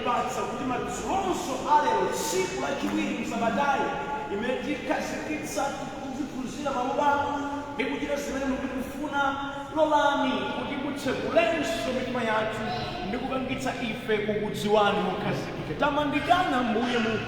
mwatipatsa kuti madzulonso alero, tsiku lachiwiri msabatayi imene tikhazikitsa tiziphunzira mawu anu ndi kuchita zimene mukufuna, lolani kuti mutsekulenso mitima yathu ndi kupangitsa ife kukudziwani mokhazikika. Tamandikana Mbuye mu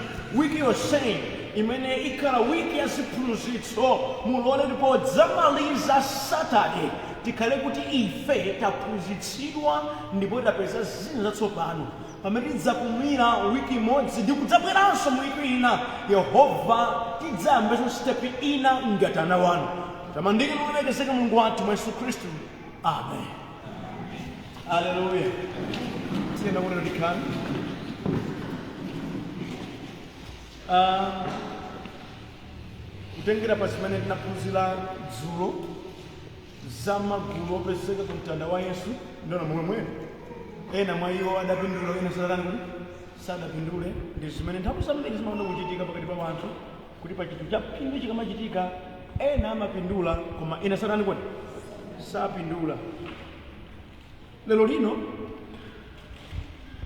wiki yonseyi imene ikhala wiki ya ziphunzitso. Mulole podzamaliza Saturday tikhale kuti ife taphunzitsidwa ndipo tapeza zinthu zatsopano. Pamene tidzapumira wiki imodzi ndi kudzabweranso mu wiki ina, Yehova, tidzayambenso step ina ngati ana wanu. Tamandike, mulemekezeke Mulungu wathu mwa Yesu Khristu, amen. Aleluya. Tiyenda kuti tikhale. Kutengera pa zimene tinaphunzira dzulo za magulu opezeka ku mtanda wa Yesu, ndiona momwe ena mwa iwo adapindula, ena sadalani kuti sadapindule. Ndi zimene nthawi zambiri zimakonda kuchitika pakati pa wanthu, kuti pa chinthu cha phindu chikamachitika, ena amapindula koma ena sadalani kuti sapindula. Lero lino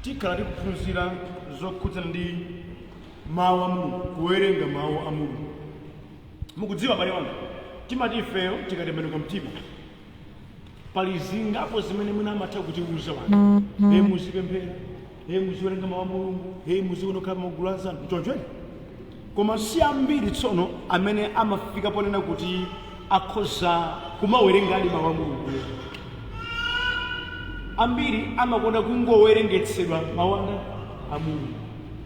tikhala tikuphunzira zokhudzana ndi mawu a Mulungu, kuwerenga mawu a Mulungu. Mukudziwa abale wanga, timati ifeyo tikatembenuka mtima, pali zingapo zimene mwina amatha kutiuza wanthu: he, muzipemphera, he, muziwerenga mawu a Mulungu, he, muziona kukhala magulu anzanu, choncho. Koma si ambiri tsono amene amafika ponena kuti akhoza kumawerengadi mawu a Mulungu. Ambiri amakonda kungowerengetsedwa mawu a Mulungu,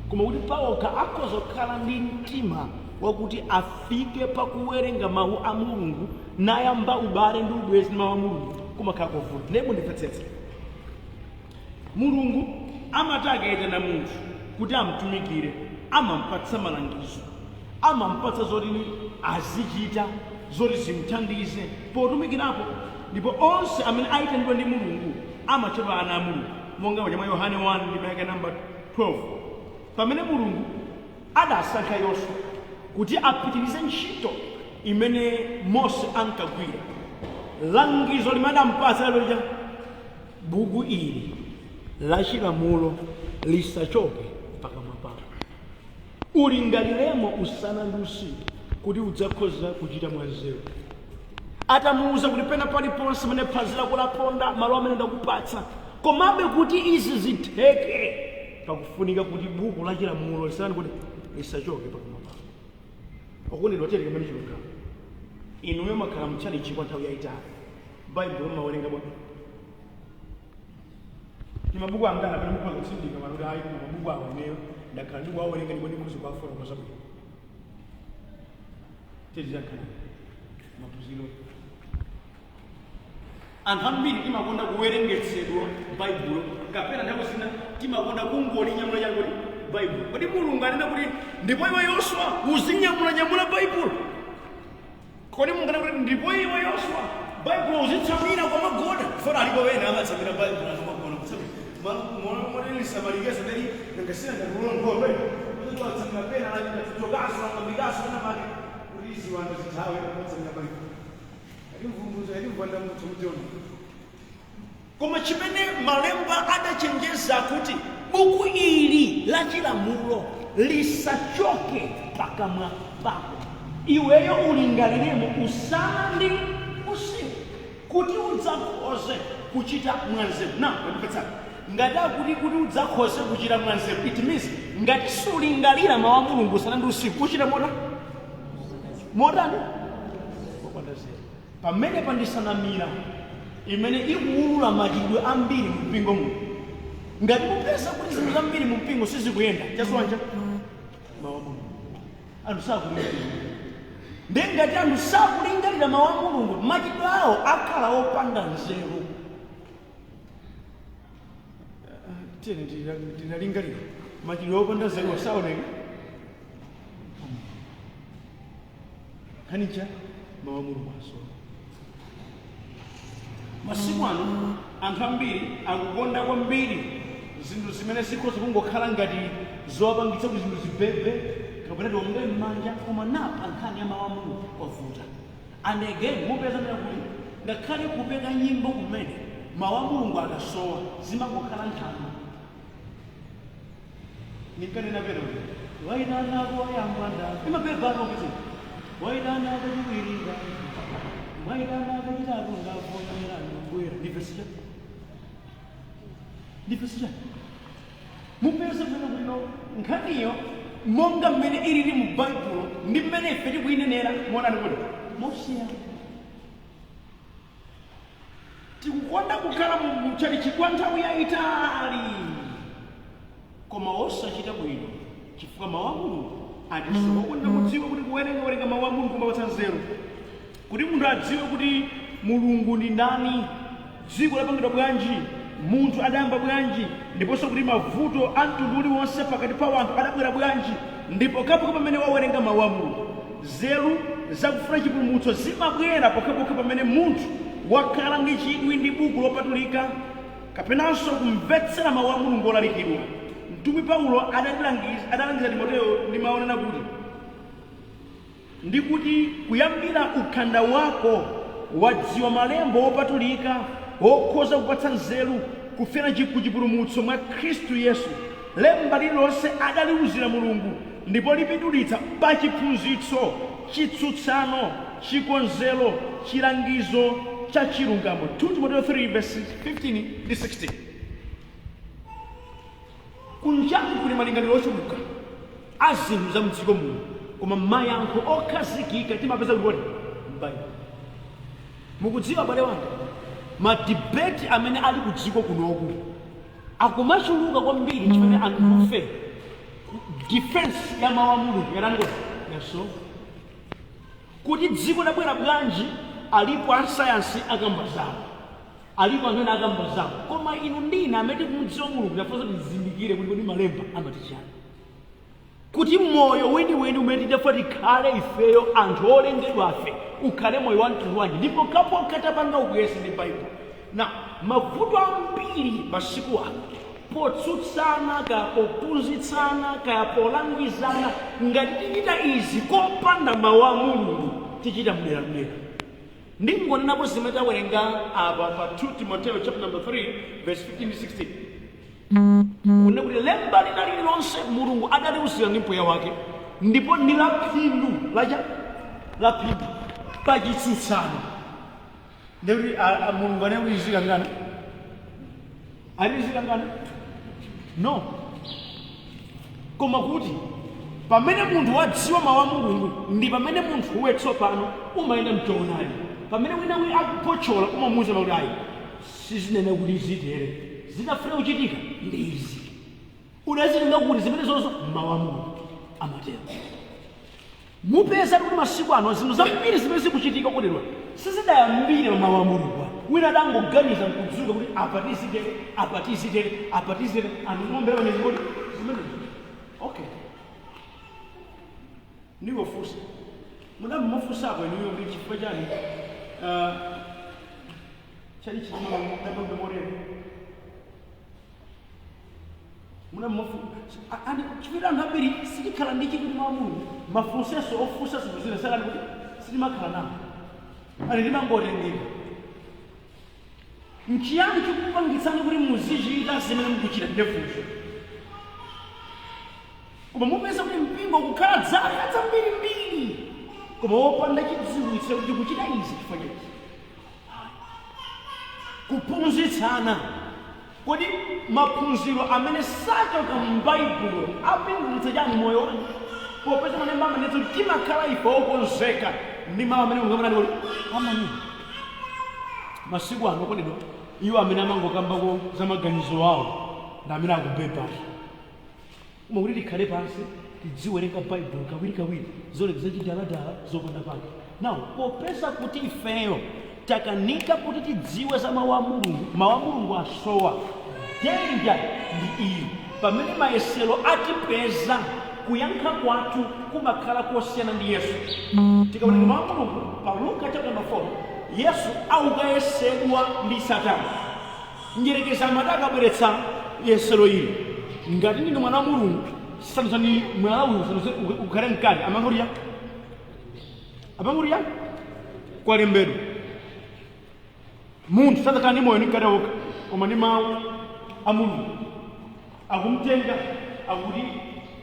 koma kuti pawokha akhoza kukhala ndi mtima wakuti afike pakuwerenga mawu a Mulungu nayamba ubale ndi ubwezi ndi mawu a Mulungu, kumakhala kovuta. Ndiye mundimvetsetse, Mulungu amati akayitana munthu kuti amtumikire, amampatsa malangizo, amampatsa zoti azichita, zoti zimthandize potumikirapo. Ndipo onse amene ayitanidwa ndi Mulungu amatchedwa ana a Mulungu, monga mwa Yohane 1 ndi mayaka namba 12, pamene Mulungu adasankha Yoswa kuti apitirize ntchito imene Mose ankagwira. Langizo limene adampatsa lero lija: "Buku ili la chilamulo lisachoke pakamwa pako, ulingaliremo usana ndi usiku, kuti udzakhoza kuchita mwanzeru." Atamuwuza kuti pena paliponse pamene phazi lako laponda, malo amene ndakupatsa. Komabe kuti izi zitheke, pakufunika kuti buku la chilamulo lisani kuti lisachoke pakamwa pako. Okondedwa, tiyeni kamene chilungamo. Inuyo makhala mtchalichi kwa nthawi yayitali, Baibulo mmawerenga bwa? Ni mabuku angati amene mukhoza kutsindika pano kuti ayi, koma mabuku awa ineyo ndakhala ndikuwawerenga ndipo ndikhoza kuwafotokoza bwino? Tetiyankhana maphunziro. Anthu ambiri timakonda kuwerengetsedwa Baibulo, kapena nthawi zina timakonda kungolinyamula chani kuti Baibulo. Kodi Mulungu anena kuti, "Ndipo iwe Yoswa, uzinyamulanyamula Baibulo"? Kodi Mulungu anena kuti, "Ndipo iwe Yoswa, Baibulo uzitsamira kwa magoda"? Fora alipo wena amatsamira Baibulo akamagona, kutsamira molisamalikeza ndeli nangasina ngatiulongobe kuti watsamira pena tokaso angambikaso pena pake kuti ziwanda zithawe, amatsamira Baibulo atimvumbuza atimvanda muthu mudziona. Koma chimene malemba adachenjeza kuti buku ili la chilamulo lisachoke pakamwa pako, iweyo ulingaliremo usana ndi usiku, kuti udzakhoze kuchita mwanzeru. Na ndipetsani, ngati akuti kuti udzakhoze kuchita mwanzeru, it means ngati sulingalira mawu a Mulungu usana ndi usiku, uchita mota motani? Popanda nzeru. Pamene pandisanamira imene ikuwulula machitidwe ambiri mu mpingo muno. Ngati mupeza kuti zinthu zambiri mu mpingo sizikuyenda, chaswanja mawu a Mulungu, anthu sakulingalira. Ndi ngati anthu sakulingalira mawu a Mulungu, machitidwe awo akhala opanda nzeru. Tiyeni tinalingalira machitidwe opanda nzeru asaoneke khanicha mawu a Mulungu asowa. Masiku ano anthu ambiri akukonda kwambiri zinthu zimene zikhoza kungokhala ngati zowapangitsa kuti zinthu zibebe kapena tiombe m'manja, koma napa nkhani ya mawu a Mulungu kwavuta. And again, mupeza nena kuti ngakhale kupeka nyimbo kumene, mawu a Mulungu akasowa, zimangokhala nthano. Ninkanena pena kuti Waitana koyamba ndamva. Imabeba kuti Waitana kachiwiri ndamva. Mwaitana kachitatu ndavomera ndobwera. Ndi vesi cha, ndi vesi cha mupeze mmene kulino nkhaniyo monga mmene ilili mu Baibulo ndi mmene ife tikuyinenera monani kuti mosiyana. Tikukonda kukhala mutchalichi kwa nthawi yayitali koma osachita bwino, chifukwa mawu a Mulungu atisokonda kudziwa kuti kuwerenga mawu a Mulungu kumapatsa nzeru, kuti munthu adziwe kuti Mulungu ndi ndani, dziko lapangidwa bwanji, munthu adayamba bwanji, ndiponso kuti mavuto a mtundu uliwonse pakati pa anthu adabwera bwanji. Ndipo pokhapokha pamene wawerenga mawu a Mulungu, nzeru zakufuna chipulumutso zimabwera pokhapokha pamene munthu wakhala ndi chidwi ndi buku lopatulika kapenanso kumvetsera mawu a Mulungu olalikidwa. Mtumwi Paulo adalangiza Timoteyo ndi mawu onena kuti, ndikuti kuyambira ukhanda wako wadziwa malembo opatulika okhoza kupatsa nzeru kufera kuchipulumutso mwa Khristu Yesu. Lemba lililonse adaliwuzira Mulungu ndipo lipindulitsa pa chiphunzitso, chitsutsano, chikonzero, chilangizo cha chilungamo. 2 Timoteo 3 verse 15 ndi 16. Kunjaku kuli malingaliro ochuluka a zinthu za mdziko muno, koma mayankho okhazikika timapeza kuti m'Baibulo. Mukudziwa abale wanga, ma debate amene ali ku dziko kunoku akumachuluka kwambiri chimene anthufe defense ya mawu a Mulungu yataniko yaso kuti dziko labwera bwanji. Alipo asayansi akamba zawo, alipo amene akamba zawo, koma inu ndine amene tikumudziwa Mulungu tafunsa tizindikire kuti kodi malemba amati chani, kuti moyo weniweni umene tidafa tikhale ifeyo anthu olengedwa afe ukhale moyo wa mtundu wanji. Ndipo kapokha tapanga ukuyesa ndi Baibulo na mavuto ambiri masiku ano potsutsana kaya pophunzitsana kaya polangizana, ngati tichita izi kopanda mawu a Mulungu tichita mderamdera. Ndingonenapo zimene tawerenga apa pa 2 Timoteo chapter number 3 verse 15 ndi 16, kunena kuti lemba lina lililonse Mulungu adaliwuzira ndi mpweya wake ndipo ndi la phindu lacha la phindu pachitsutsano. Ndikuti Mulungu anayewuzikangana alizikangana no, koma kuti pamene munthu wadziwa mawu a Mulungu ndi pamene munthu wetsopano umayenda mchoonadi. Pamene wina wi akupochola umamuwuza kuti ayi, sizinene kuti zitere, zidafuna kuchitika ndi izi, udazitenga kuti zimene zonso mawu a Mulungu amatero. Mupeza kuti masiku ano zinthu zambiri zimene zikuchitika kotero sizidayambire pa mawu a Mulungu. Wina adangoganiza nkudzuka kuti apa tizitere, apa tizitere, apa tizitere, anthu kuombera pamene kuti zimenezo. Okay, ndingofunsa, mudamufunsapo inuyo kuti chifukwa chani chali chichimambe motero? Chifukwa anthu ambiri sitikhala ndi chidwi mwa Mulungu, mafunsenso ofunsa zinthu zina salani kuti sitimakhala nawo ani timangotengeka. Nchiyani chikupangitsani kuti muzichita zimene mukuchita? Ndefunso. Koma mupeza kuti mpingo kukhala zaka zambirimbiri koma wopanda chidziwitso kuti kuchita izi chifukwa chachi. Kuphunzitsana, kodi maphunziro amene sachoka m'Baibulo apindulitsa chani moyo wanu? Popeza malemba amanena kuti timakhala ife okonzeka ndi mawu amene Mulungu amanena kuti amanena. Masiku ano okondedwa, iwo amene amangokambako za maganizo awo ndi amene akubebatu. Koma kuti tikhale pansi tidziwerenga Baibulo kawirikawiri zoleka zachidaladala zopanda pake. Now popeza kuti ifeyo takanika kuti tidziwe za mawu a Mulungu, mawu a Mulungu asowa, danger ndi iyi: pamene mayesero atipeza, kuyankha kwathu kumakhala kosiyana ndi Yesu. Tikawerenga mawu a Mulungu pa Luka chapter number 4, Yesu aukayesedwa ndi Satana. Njerekeza amati akabweretsa yesero ili, ngati ndinu mwana wa Mulungu, sandutsani mwala uyu sandutse ukhale mkate. Amangoti amangoti kwalembedwa, munthu sadzakhala ndi moyo ndi mkate wokha koma ndi mawu a Mulungu. Akumtenga akuti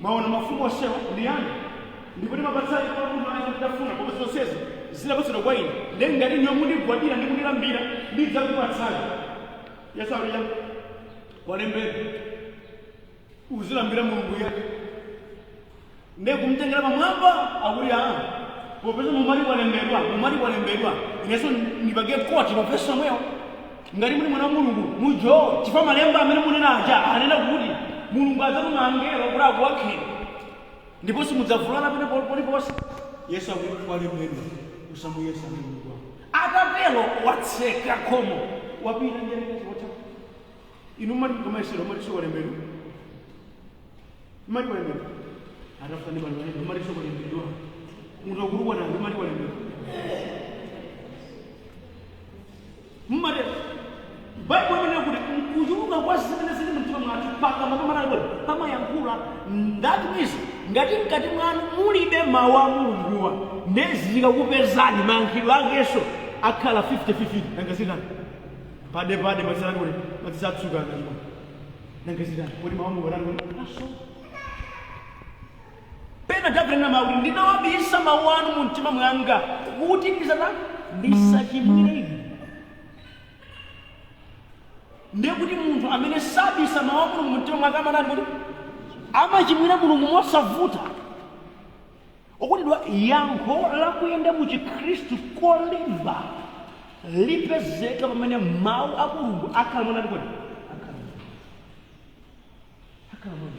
Maona mafumu onsewa ndi anu, ndipo ndimapatsani kwa munthu aliyense nditafuna, koma zonsezi zinapatsidwa kwa ine. Ndiye ngati inuyo mundigwadira ndi kundilambira, ndidzakupatsani. Yesu akuti kwalembedwa, uzilambira Mulungu yekha. Ndiye kumtengera pamwamba akuti aa, popeza mumati kwalembedwa, mumati kwalembedwa, inenso ndipake koti pavesi omwewo, ngati muli mwana wa Mulungu mujo, chifukwa malemba amene munena aja anena kuti Mulungu adzatuma angelo kuti akuwakheni ndipo simudzavulala pene paliponse. Yesu akuti kwalembedwa, usamuyesa Mulungu wako. Atatero watseka khomo, wapita njerekezi wotha. Inu mumati mukamayesera mumati sikwalembedwa, mumati kwalembedwa, atafuta ndi bali walembedwa, mumati sikwalembedwa, munthu akulukwana ndi mumati kwalembedwa, mumati Baibulo imanena kuti kuchuluka kwa zimene zili mumtima mwathu pakamwa pamatali pamayankhula. That means ngati mkati mwanu mulibe mawu a Mulunguwa, ndezikakupezani mayankhidwe akenso akhala 50-50. Nanga zitani pade pade mazitani kuti mazisatsukana chimwe? Nanga zitani kuti mawu a Mulungu atani kuti aso pena? Davide anena kuti, "Ndinawabisa mawu anu mu mtima mwanga kuti ndisatani, ndisachimwire inu." Ndiye kuti munthu amene sabisa mawu a Mulungu mu mtima mwake amatani kuti amachimwira Mulungu mosavuta. Okondedwa, yankho lakuyenda mu Chikhristu kolimba lipezeka pamene mawu a Mulungu akhala mwanani kodi akhala mwana.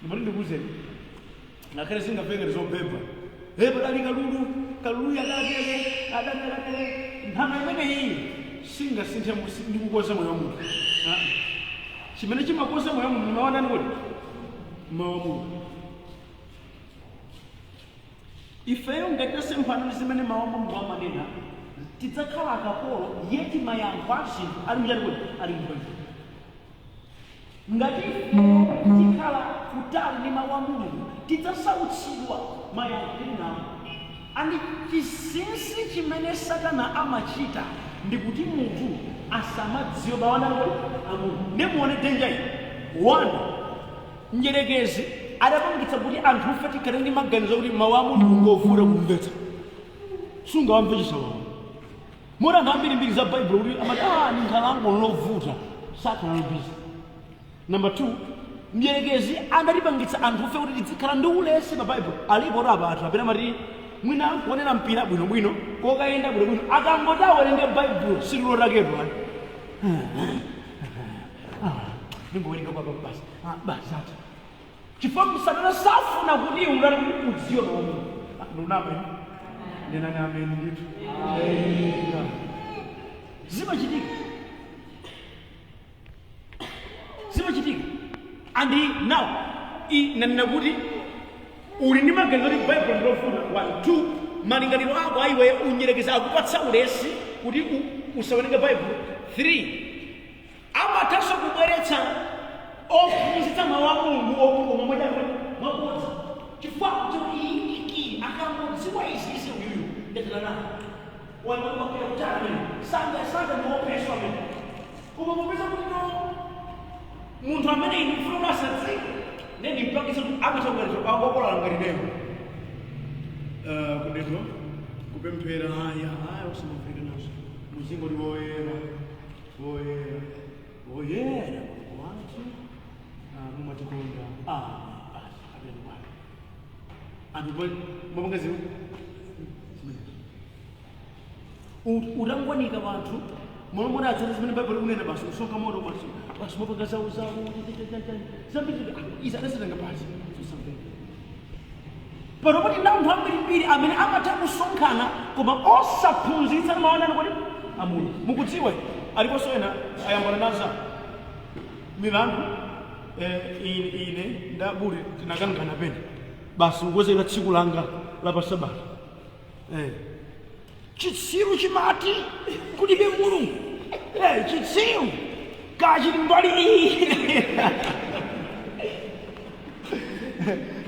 Ndimati ndikuwuzeni, ngakhale zingapengere zobeba, e padali kalulu, kalulu adatere adatere, nthano imeneyi singasinthe ndi kukonza moyo wa munthu. Ah. Chimene chimakonza moyo wa munthu ndi mawu andani kodi? Mawu a Mulungu. Ifeyo ngati tasemphana ndi zimene mawu a Mulungu amanena, tidzakhala akapolo, yet mayankho a zinthu ali muchani kodi? Ali m'Baibulo. Ngati ifeyo tikhala kutali ndi mawu a Mulungu, tidzasautsidwa mayankho tili nawo. And chinsinsi chimene Satana amachita ndi kuti munthu asamadziwe mawu andani kodi? A Mulungu. Ndiye muone danger iyi. One, mdyerekezi adapangitsa kuti anthufe tikhale ndi maganizo kuti mawu a Mulungu ngovuta kumvetsa, sungawamve chisawawa. Moti anthu ambirimbiri za Baibulo kuti amati, ah, ndi nkhalango lovuta, sakhala busy. Number two, mdyerekezi adatipangitsa anthufe kuti tizikhala ndi ulesi pa Baibulo. Alipo apa anthu apena amati mwina nkuonera mpira bwinobwino, kokayenda bwinobwino, akangoti awerenge Baibulo silulotakedwa, ndingowerenga kwa basi, ah, basi ati chifukwa Satana safuna kuti iwe unati kuti udziwe mawu a Mulungu. Ah, ndunama ine? Nenani ameni ndithu. Zimachitika, zimachitika. And now nanena kuti uli ndi maganizo kuti Baibulo ndilovuta, one. Two, malingaliro ako aiwe unyerekeza akupatsa ulesi kuti usawerenge Baibulo. Three, amathanso kubweretsa ophunzitsa mawu a Mulungu okoma mwabodza, chifukwa kuti iyi akangodziwa izizi, uyuyu ndetera naye wapita kutali amene sanga sanga ndi wopeswa amene. Koma popeza kuti no, munthu amene ine ndifuna kuti asadziwe, ne ndimpangitsa kuti amatha kubweretsa wakolala ngati neyo kudedwa kupemphera, aya aya, usamavulika nazo, muzingoti woyera, woyera, woyera Mulungu wathu, mumatikonda, amen, basi apeni kwake. Anthu mapanga ziwo utangwanika wanthu molomoti atsate zimene Baibulo likunena, basi usonka moto, basi basi mapanga zawo zawo zambiri izi adazitenga pasi zosamveka. Pano poti ndi anthu ambirimbiri amene amatha kusonkhana koma osaphunzitsa mawu andani kodi? Amuna. Mukudziwa aliponso ena ayambana naza milandu, ine ndabule tinakangana pena, basi kukozera tsiku langa la pa Sabata. Chitsiru chimati kulibe Mulungu. Chitsiru kachili mbali iyi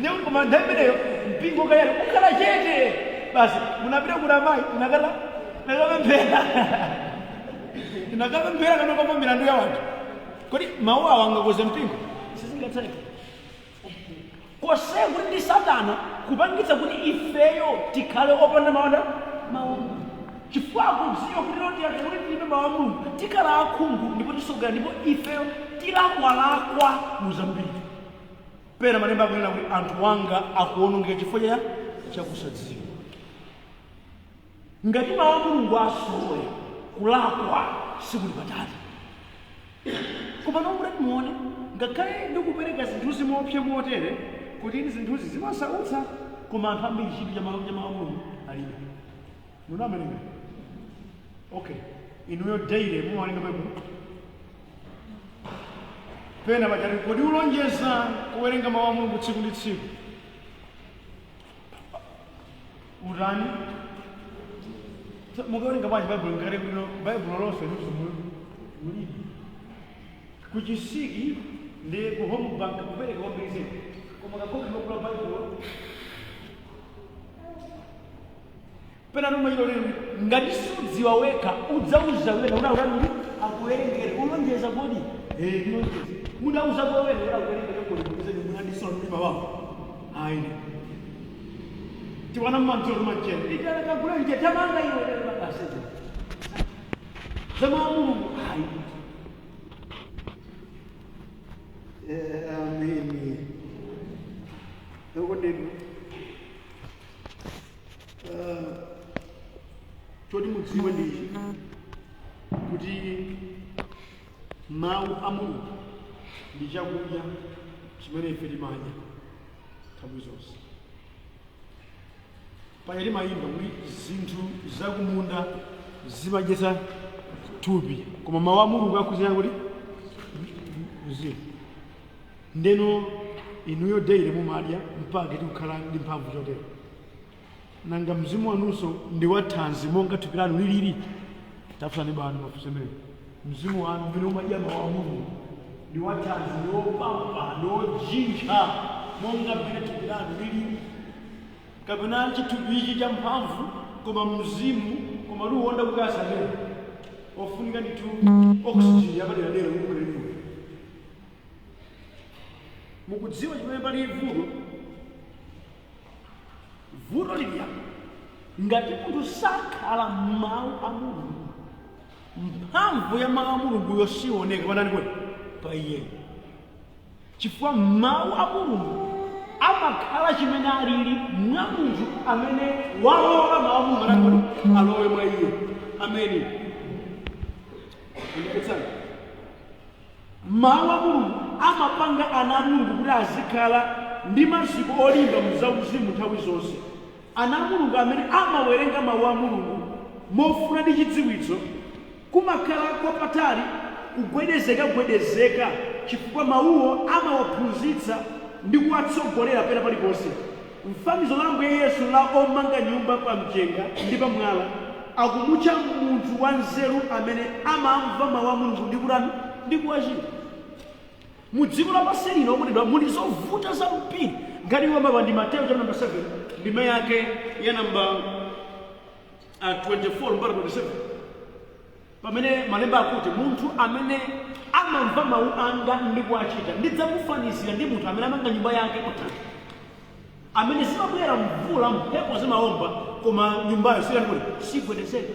nekuti, koma nthawi imeneyo mpingo kayali kukhala chete basi. Munapita kuti amayi tinakata tinakapemphera, tinakapemphera kano kapa milandu ya wanthu. Kodi mawu awo angakoze mpingo? Sizingatheke. Kose kuti ndi Satana kupangitsa kuti ifeyo tikhale opanda mawu a Mulungu, chifukwa akudziwa kuti loti yake kuti tilibe mawu a Mulungu, tikhala akhungu ndipo tisogera, ndipo ifeyo tilakwalakwa mu zambiri. Pena malemba akunena kuti anthu anga akuwonongeka chifukwa cha chakusadziwa. Ngati mawu a Mulungu asowe, kulakwa sikuli patali. Koma nomwe muone, ngakhale ndikupereka zinthuzi moopsa motere kuti zinthuzi zimasautsa, koma anthu ambiri chidwi cha mawu a Mulungu alibe. Munawerenga? Okay, inuyo daily mumawerenga Baibulo? Pena pachati kodi ulonjeza kuwerenga mawu a Mulungu tsiku ndi tsiku, utani? Mukawerenga bwanji Baibulo ngati kuno Baibulo lonse luso mulibe? Kuchisiki ndi ku Home Bank kupereka kwambiri zedi, koma kakopi kokula Baibulo pena numachita lero. Ngati sudziwa wekha, udzauza wena kuti akutani, kuti akuwerengere. Ulonjeza kodi? Eh, ndilonjeza. Mudauza kowena kuti akuwerengere kodi? Kupeza munandisona mtima wako ayi tiwana mmanzolo tumachera itana kagula nje tamanga iwe lero bakaseze zama Mulungu ayi. Ameni. Okondedwa, choti mudziwe ndi ichi, kuti mawu a Mulungu ndi chakudya chimene ife timadya nthawi zonse. Paja timayimba kuti zinthu zakumunda zimadyetsa thupi, koma mawu a Mulungu akuzira kuti mzimu. Ndeno inuyo daily mumadya mpaka tikukhala ndi mphamvu chotero, nanga mzimu wanunso ndi wathanzi monga thupi lanu lilili? Tafunsani banu mafunso amenewo. Mzimu wanu umene umadya mawu a Mulungu ndi wathanzi, ndi wopampa, ndi wojintcha monga mmene thupi lanu lilili, kapena chithupi ichi cha mphamvu koma mzimu koma luwonda kukasamira, ofunika ndithu oxygen yapaderadera kukuleliwa? Mukudziwa chimene pali vuto? Vuto lili apa: ngati munthu sakhala m'mawu a Mulungu, mphamvu ya mawu a Mulunguyo sioneka panani kodi pa iyeyo, chifukwa mawu a Mulungu amakhala chimene alili mwa munthu amene walola mawu a Mulungu anani kodi alowe mwa iye. Ameni. Andipetsani. Mawu a Mulungu amapanga ana a Mulungu kuti azikhala ndi maziko olimba mu zauzimu nthawi zonse. Ana a Mulungu amene amawerenga mawu a Mulungu mofuna ndi chidziwitso, kumakhala kwapatali kugwedezekagwedezeka, chifukwa mawuwo amawaphunzitsa ndi kuwatsogolera pena paliponse. Mfanizo la Ambuye Yesu la omanga nyumba pa mchenga ndi pa mwala akumutcha munthu wanzeru amene amamva mawu a Mulungu ndi kutani? Ndi kuwachita. Mu dziko lapansi lino, okondedwa, muli zovuta zambiri. Ngati iwo ndi Mateyu chapter number 7, ndime yake ya namba 24 mpaka 27, pamene malemba akuti munthu amene amamva mawu anga ndi kuwachita ndidzamufanizira ndi munthu amene amanga nyumba yake pathanthwe, amene zimabwera mvula, mphepo zimawomba, koma nyumbayo silani sigwedezeka.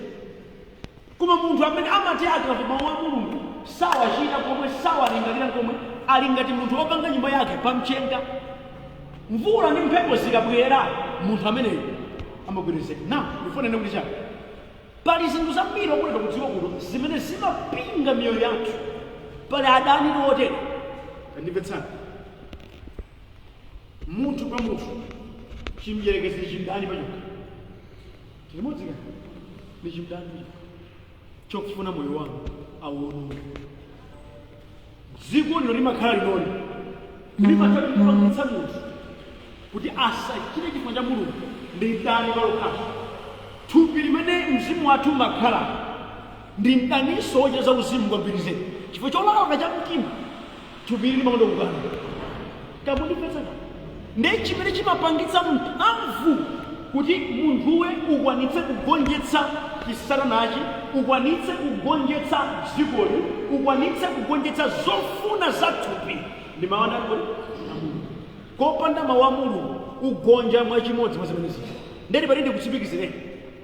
Koma munthu amene amati akamva mawu a Mulungu sawachita komwe, sawalingalira komwe, ali ngati munthu wopanga nyumba yake pamchenga. Mvula ndi mphepo zikabwera, munthu ameneyo amagwedezeka. Na ndifuna nene kuti chani? Pali zinthu zambiri, okondedwa, kudziwa kuno zimene zimapinga miyoyo yathu. Pali adani otere. Kandimvetsani. Munthu pa munthu, chimdyerekezi ndi chimdani pachokha chimodzi ka ndi chimdani pachokha chokufuna moyo wanu awononge. Dziko lino limakhala linoli limatha kupangitsa munthu kuti asachite chifukwa cha Mulungu. Ndi mdani palokhaso. Thupi limene mzimu wathu umakhala ndi mdaninso wochita za uzimu kwambiri zedi, chifukwa cholakwa cha mtima. Thupi ili limakonda kukana. Kamundimvetseka? Ndi chimene chimapangitsa mphamvu kuti munthuwe ukwanitse kugonjetsa chisatanachi, ukwanitse kugonjetsa dzikoli, ukwanitse kugonjetsa zofuna za thupi, ndi mawu andani kodi? A Mulungu. Kopanda mawu a Mulungu ugonja mwachimodzi mwa zimene zija. Ndeti pati ndikutsimikizireni,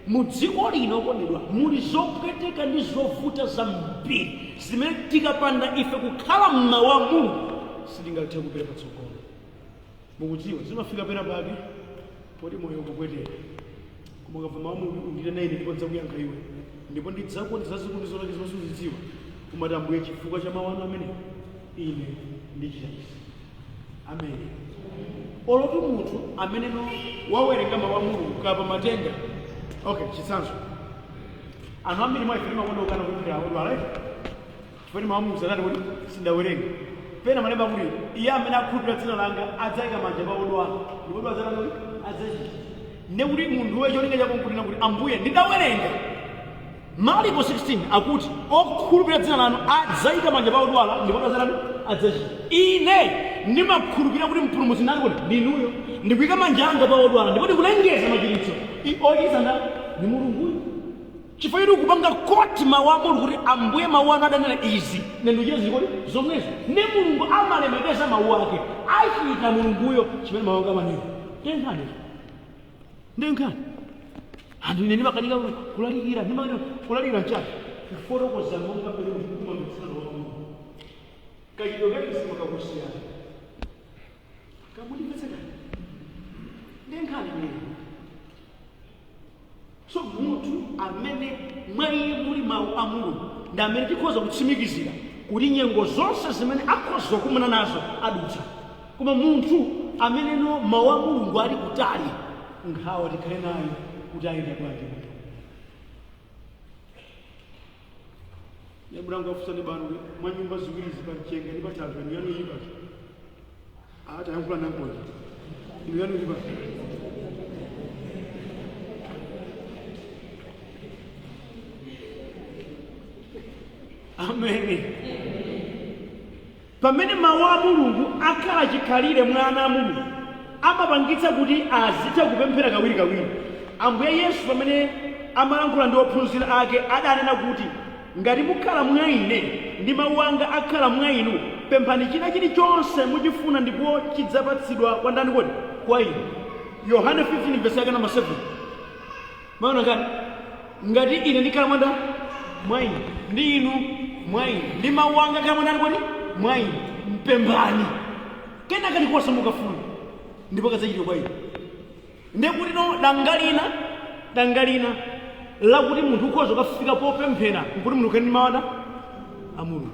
mu dziko lino okondedwa muli zopweteka ndi zovuta zambiri zimene tikapanda ife kukhala mmawu a Mulungu sitingathe kupita patsogolo. Mukudziwa zimafika pena pake poti moyo ukupweteka, koma ukamva mawu a Mulungu, "Unditane ine ndipo ndidzakuyankha iwe, ndipo ndidzakuonetsa zazikulu ndi zolakika zimene suzidziwa," umati, "Ambuye, chifukwa cha mawu anu amene ine ndichita izi." Amene oloti munthu ameneno wawerenga mawu a Mulungu kapa matenda. Okay, chitsanzo, anthu ambiri mwa ife timakonda kukana kupemphera odwala, chifukwa mawu a Mulungu sanati kuti sindawerenga pena malemba kuti iye amene akhulupirira dzina langa adzayika manja pa odwala ndipo odwala dzina langa adzachira. Ndi kuti munthu we cholinga chako nkunena kuti, "Ambuye, ndidawerenga Marko 16 akuti okhulupirira dzina lanu adzayika manja pa odwala ndipo odwala dzina lanu adzachira. Ine ndimakhulupirira kuti mpulumutsi ndani kuti ndinuyo, ndikuyika manja anga pa odwala ndipo ndikulengeza machiritso. Ochiritsa nda ndi Mulunguyo." Chifukwa choti ukupanga quote mawu a Mulungu kuti, "Ambuye, mawu anu adanena izi, ine ndikuchita zikoli zomwezo." Ndi Mulungu amalemekeza mawu ake, achita Mulunguyo chimene mawu ake amanena. Ndenkhani, ndenkhani. Anthu, ine ndimakanika kulalikira, ndimakanika kulalikira nchani? Kufotokoza monga mmene kumamvetsera mawu a Mulungu. Kachidwe kake simakakusiyana kamundimvetsekani. Ndenkhani imeneyo. So munthu amene mwa iye muli mawu a Mulungu ndi amene tikhoza kutsimikizira kuti nyengo zonse zimene akhoza kukumana nazo adutsa. Koma munthu ameneno mawu a Mulungu ali kutali, nkhawa tikhale nayo kuti ayenda bwanji munthu. Nebulangu afunsani banu kuti mwa nyumba ziwirizi, pa mchenga ndi pa thanthwe, inu yanu ili pati? Atayankhula nankonja, inu yanu ili pati? Ameni. Pamene mawu a Mulungu akhala chikhalire mwa ana a Mulungu, amapangitsa kuti azitha kupemphera kawirikawiri. Ambuye Yesu pamene amalankhula ndi ophunzira ake adanena kuti, "Ngati mukhala mwa ine ndi mawu anga akhala mwa inu, pemphani china chilichonse muchifuna ndipo chidzapatsidwa kwa ndani kodi? Kwa inu." Yohane 15 verse yake namba 7. Maona ngati ngati ine ndikhala mwanda mwa inu ndi inu mwa ine ndi mawu anga akhala mwandani kodi? Mwa inu, mpemphani kena kalikonse mukafuna ndipo kadzachitika kwa inu. Ndiye kuti no danga lina lakuti munthu ukhoza kukafika popemphera nkuti munthu ukhale ndi mawu a Mulungu.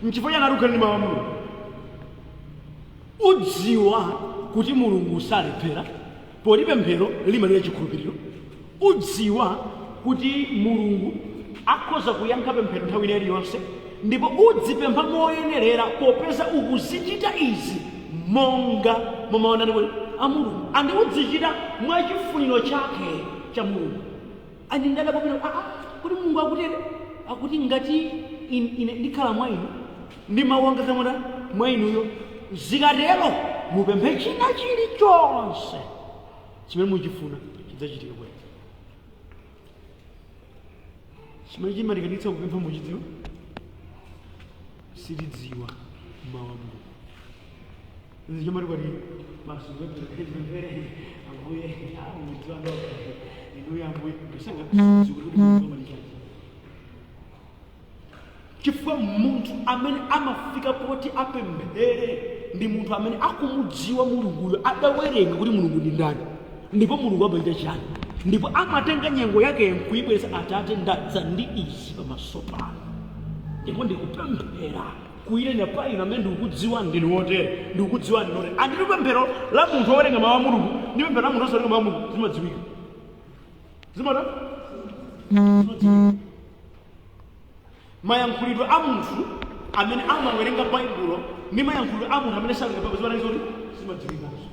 Nchifukwa chani ati ukhale ndi mawu a Mulungu? Udziwa kuti Mulungu salephera, poti pemphero limalira chikhulupiriro. Udziwa kuti Mulungu akhoza kuyankha pemphero nthawi ina iliyonse, ndipo udzipempha moyenerera popeza ukuzichita izi monga momaonani kuti a Mulungu andi udzichita mwachifuniro chake cha Mulungu. Andi ndadabwa aa kuti Mulungu akutere, akuti ngati ine ndikhala mwa inu ndi mawu anga kamwana mwa inuyo, zikatero mupemphe china chilichonse chimene muchifuna, chidzachitika kwa inu. Chimene chimatikanitsa kupempha muchidziwa? Sitidziwa mawu a Mulungu. Nzichomati kwati basi kupemphere, "Ambuye, mudziwa ndoka inuyo Ambuye," kusanga zikuti kuti Mulungu amalichani. Chifukwa munthu amene amafika poti apemphere ndi munthu amene akumudziwa Mulunguyo, adawerenga kuti Mulungu ndi ndani ndipo Mulungu amachita chani, ndipo amatenga nyengo yake nkuyibweza, "Atate, ndadza ndi izi pamaso pano ndipo ndikupemphera kuyitana pa inu amene ndikukudziwa ndinu wotere, ndikukudziwa ndinu wotere." Anditu pemphero la munthu wowerenga mawu a Mulungu ndi pemphero la munthu osawerenga mawu a Mulungu zimadziwika, zimata zimadziwika. Mayankhulidwe a munthu amene amawerenga Baibulo ndi mayankhulidwe a munthu amene sawerenga Baibulo zimanena zoti zimadziwikanso.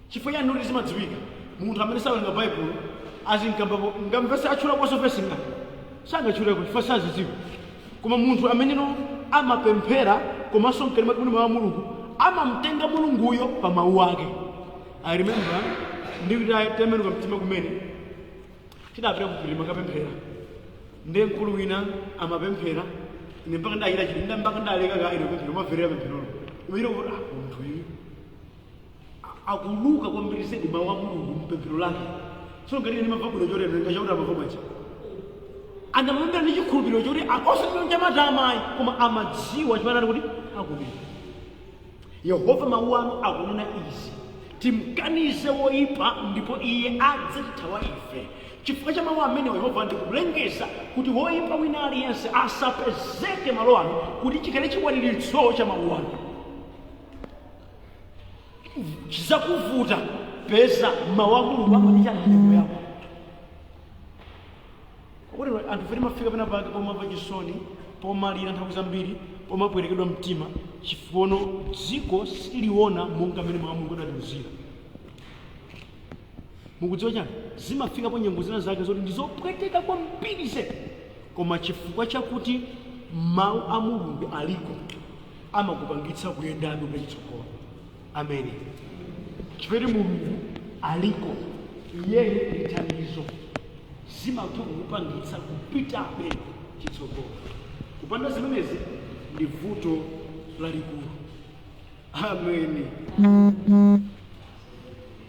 Chifukwa chani kuti zimadziwika? Munthu amene sawerenga Baibulo azinkambapo ngamvese atchulakonso vesi ngati sangatchuleko chifukwa sazidziwa. Koma munthu ameneno amapemphera komanso mkati mwake muli mawu a Mulungu, amamtenga Mulunguyo pa mawu ake. I remember ndikuti tembenuka mtima kumene, tidapita kupiri makapemphera, ndiye mkulu wina amapemphera, ine mpaka ndachita chiti, mpaka ndaleka ka ine kupemphera, umamverera pempherolo. Imene kuti ah, munthu uyu akuluka kwambiri zedi mawu a Mulungu mpemphero lake. So ngati ine ndimamva bwino chotero, ngachakuti amamva bwanji? Anamapemphera ndi chikhulupiriro choti osati chamatama ayi, koma amadziwa chimene ali kuti akunena. Yehova, mawu anu akunena izi: timkanize woipa ndipo iye adzatithawa ife. Chifukwa cha mawu amenewa, Yehova, ndikulengeza kuti woipa wina aliyense asapezeke malo ano, kuti chikhale chikwaniritso cha mawu anu. Chizakuvuta, peza mawu a Mulungu amati chani mnyengo yako. Kuti anthu fe timafika pena pake pomamva chisoni, pomalira nthawi zambiri, pomapwerekedwa mtima, chifukwa dziko siliona monga mmene mawu a Mulungu adatiuzira. Mukudziwa chani? Zimafikapo nyengo zina zake zoti ndizopweteka kwambiri zedi, koma chifukwa chakuti mawu a Mulungu aliko, amakupangitsa kuyendabe kupita chitsogolo. Amene chifukwa Mulungu aliko, iyeyo ndi thandizo, zimatha kukupangitsa kupitabe chitsogolo. Kupanda zimenezi ndi vuto lalikulu. Ameni.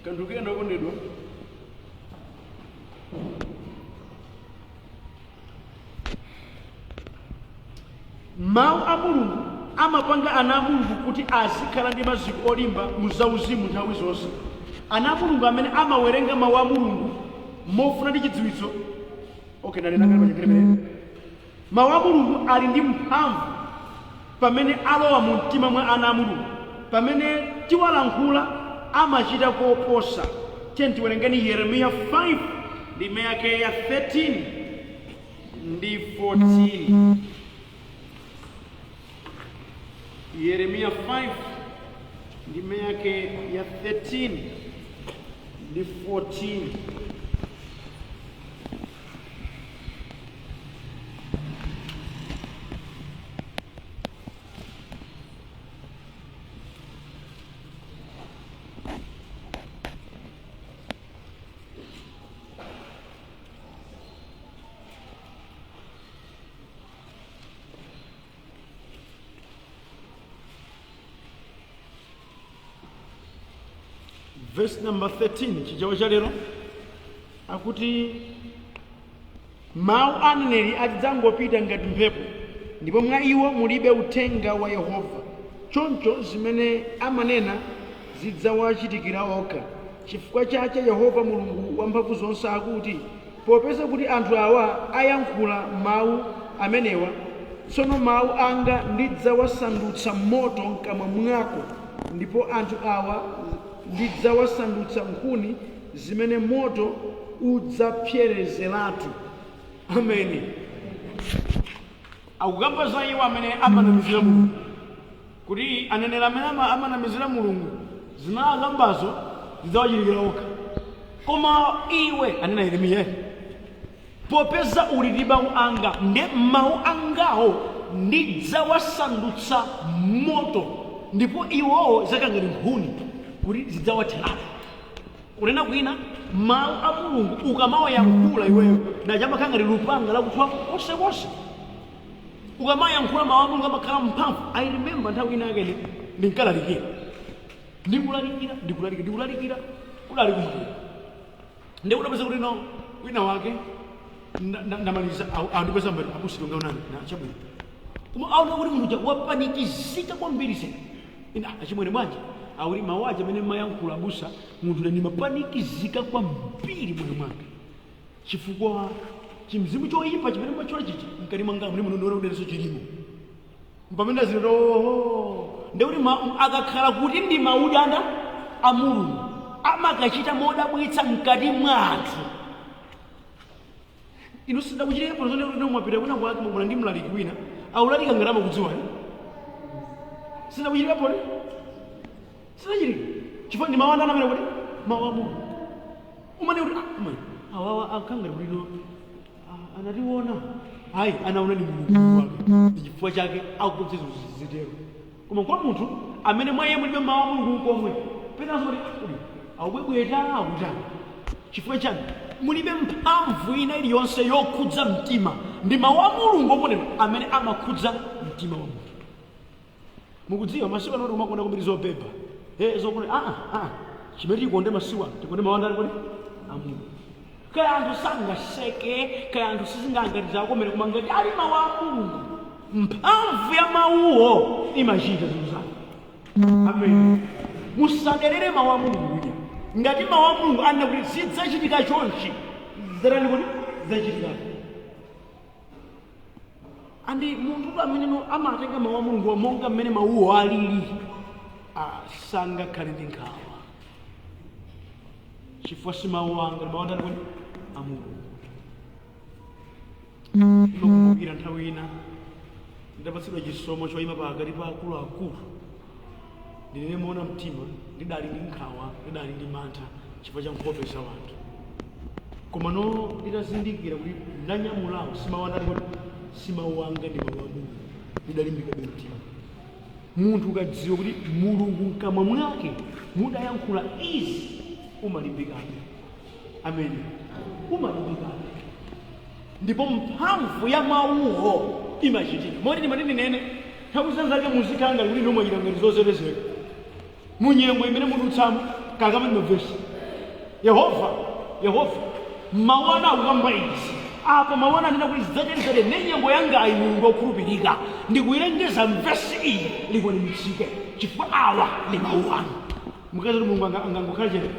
Kanthu kena, okondedwa, mawu a Mulungu amapanga ana a Mulungu kuti azikhala ndi maziko olimba mu zauzimu nthawi zonse. Ana a Mulungu amene amawerenga mawu a Mulungu mofuna ndi chidziwitso. Okay, ndanena kale pachimene mawu a Mulungu ali ndi mphamvu pamene alowa mu mtima mwa ana a Mulungu. Pamene tiwalankhula, amachita koposa. Tiye tiwerengeni Yeremiya 5, ndime yake ya 13 ndi 14. Yeremiya 5, ndime yake ya 13 ndi 14. Verse number 13, Chichewa cha lero, akuti mawu a aneneri adzangopita ngati mphepo, ndipo mwa iwo mulibe uthenga wa Yehova. Choncho zimene amanena zidzawachitikira okha. Chifukwa chake Yehova Mulungu wamphamvu zonse akuti, popeza kuti anthu awa ayankhula mawu amenewa, tsono mawu anga ndidzawasandutsa moto mkamwa mwako, ndipo anthu awa ndidzawasandutsa nkhuni zimene moto udzapserezeratu. Ameni. Akukamba za iwo amene amanamizira Mulungu, kuti aneneri amene amanamizira Mulungu, zimene akambazo zidzawachitikira okha. Koma iwe, anena Yeremiya, popeza uli ndi mawu anga, nde mawu angawo ndidzawasandutsa moto, ndipo iwowo zakangati nkhuni kuti zidzawatheratu. Kunena kwina, mawu a Mulungu ukamawayankhula iweyo, nachamakhala ngati lupanga lakuthwa konsekonse. Ukamayankhula mawu a Mulungu, amakhala mphamvu. I remember nthawi ina yake ndinkalalikira, ndikulalikira, ndikulalikira, ndikulalikira, kudali kumakira, ndikudapeza kuti no, wina wake ndamaliza, andipeza mbali, abusa, ungaonani na chabwino. Koma aona kuti munthu uja wapanikizika kwambiri zedi. Ina, achimwene, bwanji? Akuti mawu aja amene mayankhula abusa, munthu ine ndimapanikizika kwambiri moyo mwanga, chifukwa chimzimu choyipa chimene machola chichi mkati mwanga muli muno, ndiona kuti chilimo pamene azilero. Ndekuti akakhala kuti ndi maudanda a Mulungu, amakachita modabwitsa mkati mwa anthu. Inu sindakuchitira pozone kuti mwapita kwina kwake, mwabona ndi mlaliki wina aulalika ngati amakudziwani. Sindakuchitira pole, sinachitika, chifukwa ndi mawu andani amene kuti mawu a Mulungu umane kuti ah, umane awawa akangati kuti no, ah, anationa. Ayi, anaona ni Mulungu wake, ndi chifukwa chake akupeza zitero. Koma kwa munthu amene mwa iye mulibe mawu a Mulungu komwe, penanso kuti kuti akubwebweta, akutani, chifukwa chani? Mulibe mphamvu ina iliyonse yokhudza mtima. Ndi mawu a Mulungu okondedwa amene amakhudza mtima wa munthu. Mukudziwa masiku ano umakonda kwambiri zobeba, zokonda chimene tikonde masiku ano, tikonde mawu andani kodi? Amulungu. Kaya anthu sangaseke, kaya anthu sizingangati zakomere, koma ngati ali mawu a Mulungu, mphamvu ya mawuwo imachita zinthu zake. Amen. Musaderere mawu a Mulungu. Ngati mawu a Mulungu anena kuti zidzachitika chonchi, zidzatani kuti? Zidzachitika. Andi munthu amene amatenga mawu a Mulungu monga mmene mawuwo alili, sangakhale ndi nkhawa, chifukwa si mawu anga, ndi mawu andani kodi? A Mulungu. Ndimakumbukira nthawi ina ndidapatsidwa chisomo choyima pakati pa akuluakulu. Ndinene moona mtima, ndidali ndi nkhawa, ndidali ndi mantha chifukwa cha nkhope za wanthu. Koma no nditazindikira kuti ndanyamulawo si mawu andani kodi? Si mawu anga, ndi mawu a Mulungu, ndidalimbikabe mtima. Munthu ukadziwa kuti Mulungu mkamwa mwake mudayankhula izi, umalimbikabe. Amen. Umalimbikabe, ndipo mphamvu ya mawuwo imachitika. Moti ndimati ndinene, nthawi zina zake muzikhala ngati kuti nomwachita ngati zozerezeka munyengo imene mudutsamo. Kakama ndimavesi, Yehova, Yehova, mawu anu akukamba izi apo, mawu anu anena kuti zidzachitikire ne nyengo yangayi. Mulungu wokhulupirika, ndikuyilengeza mvesi iyi, likwaniritsidwe, chifukwa awa ndi mawu anu. Mukazi kuti Mulungu angangokhala chete?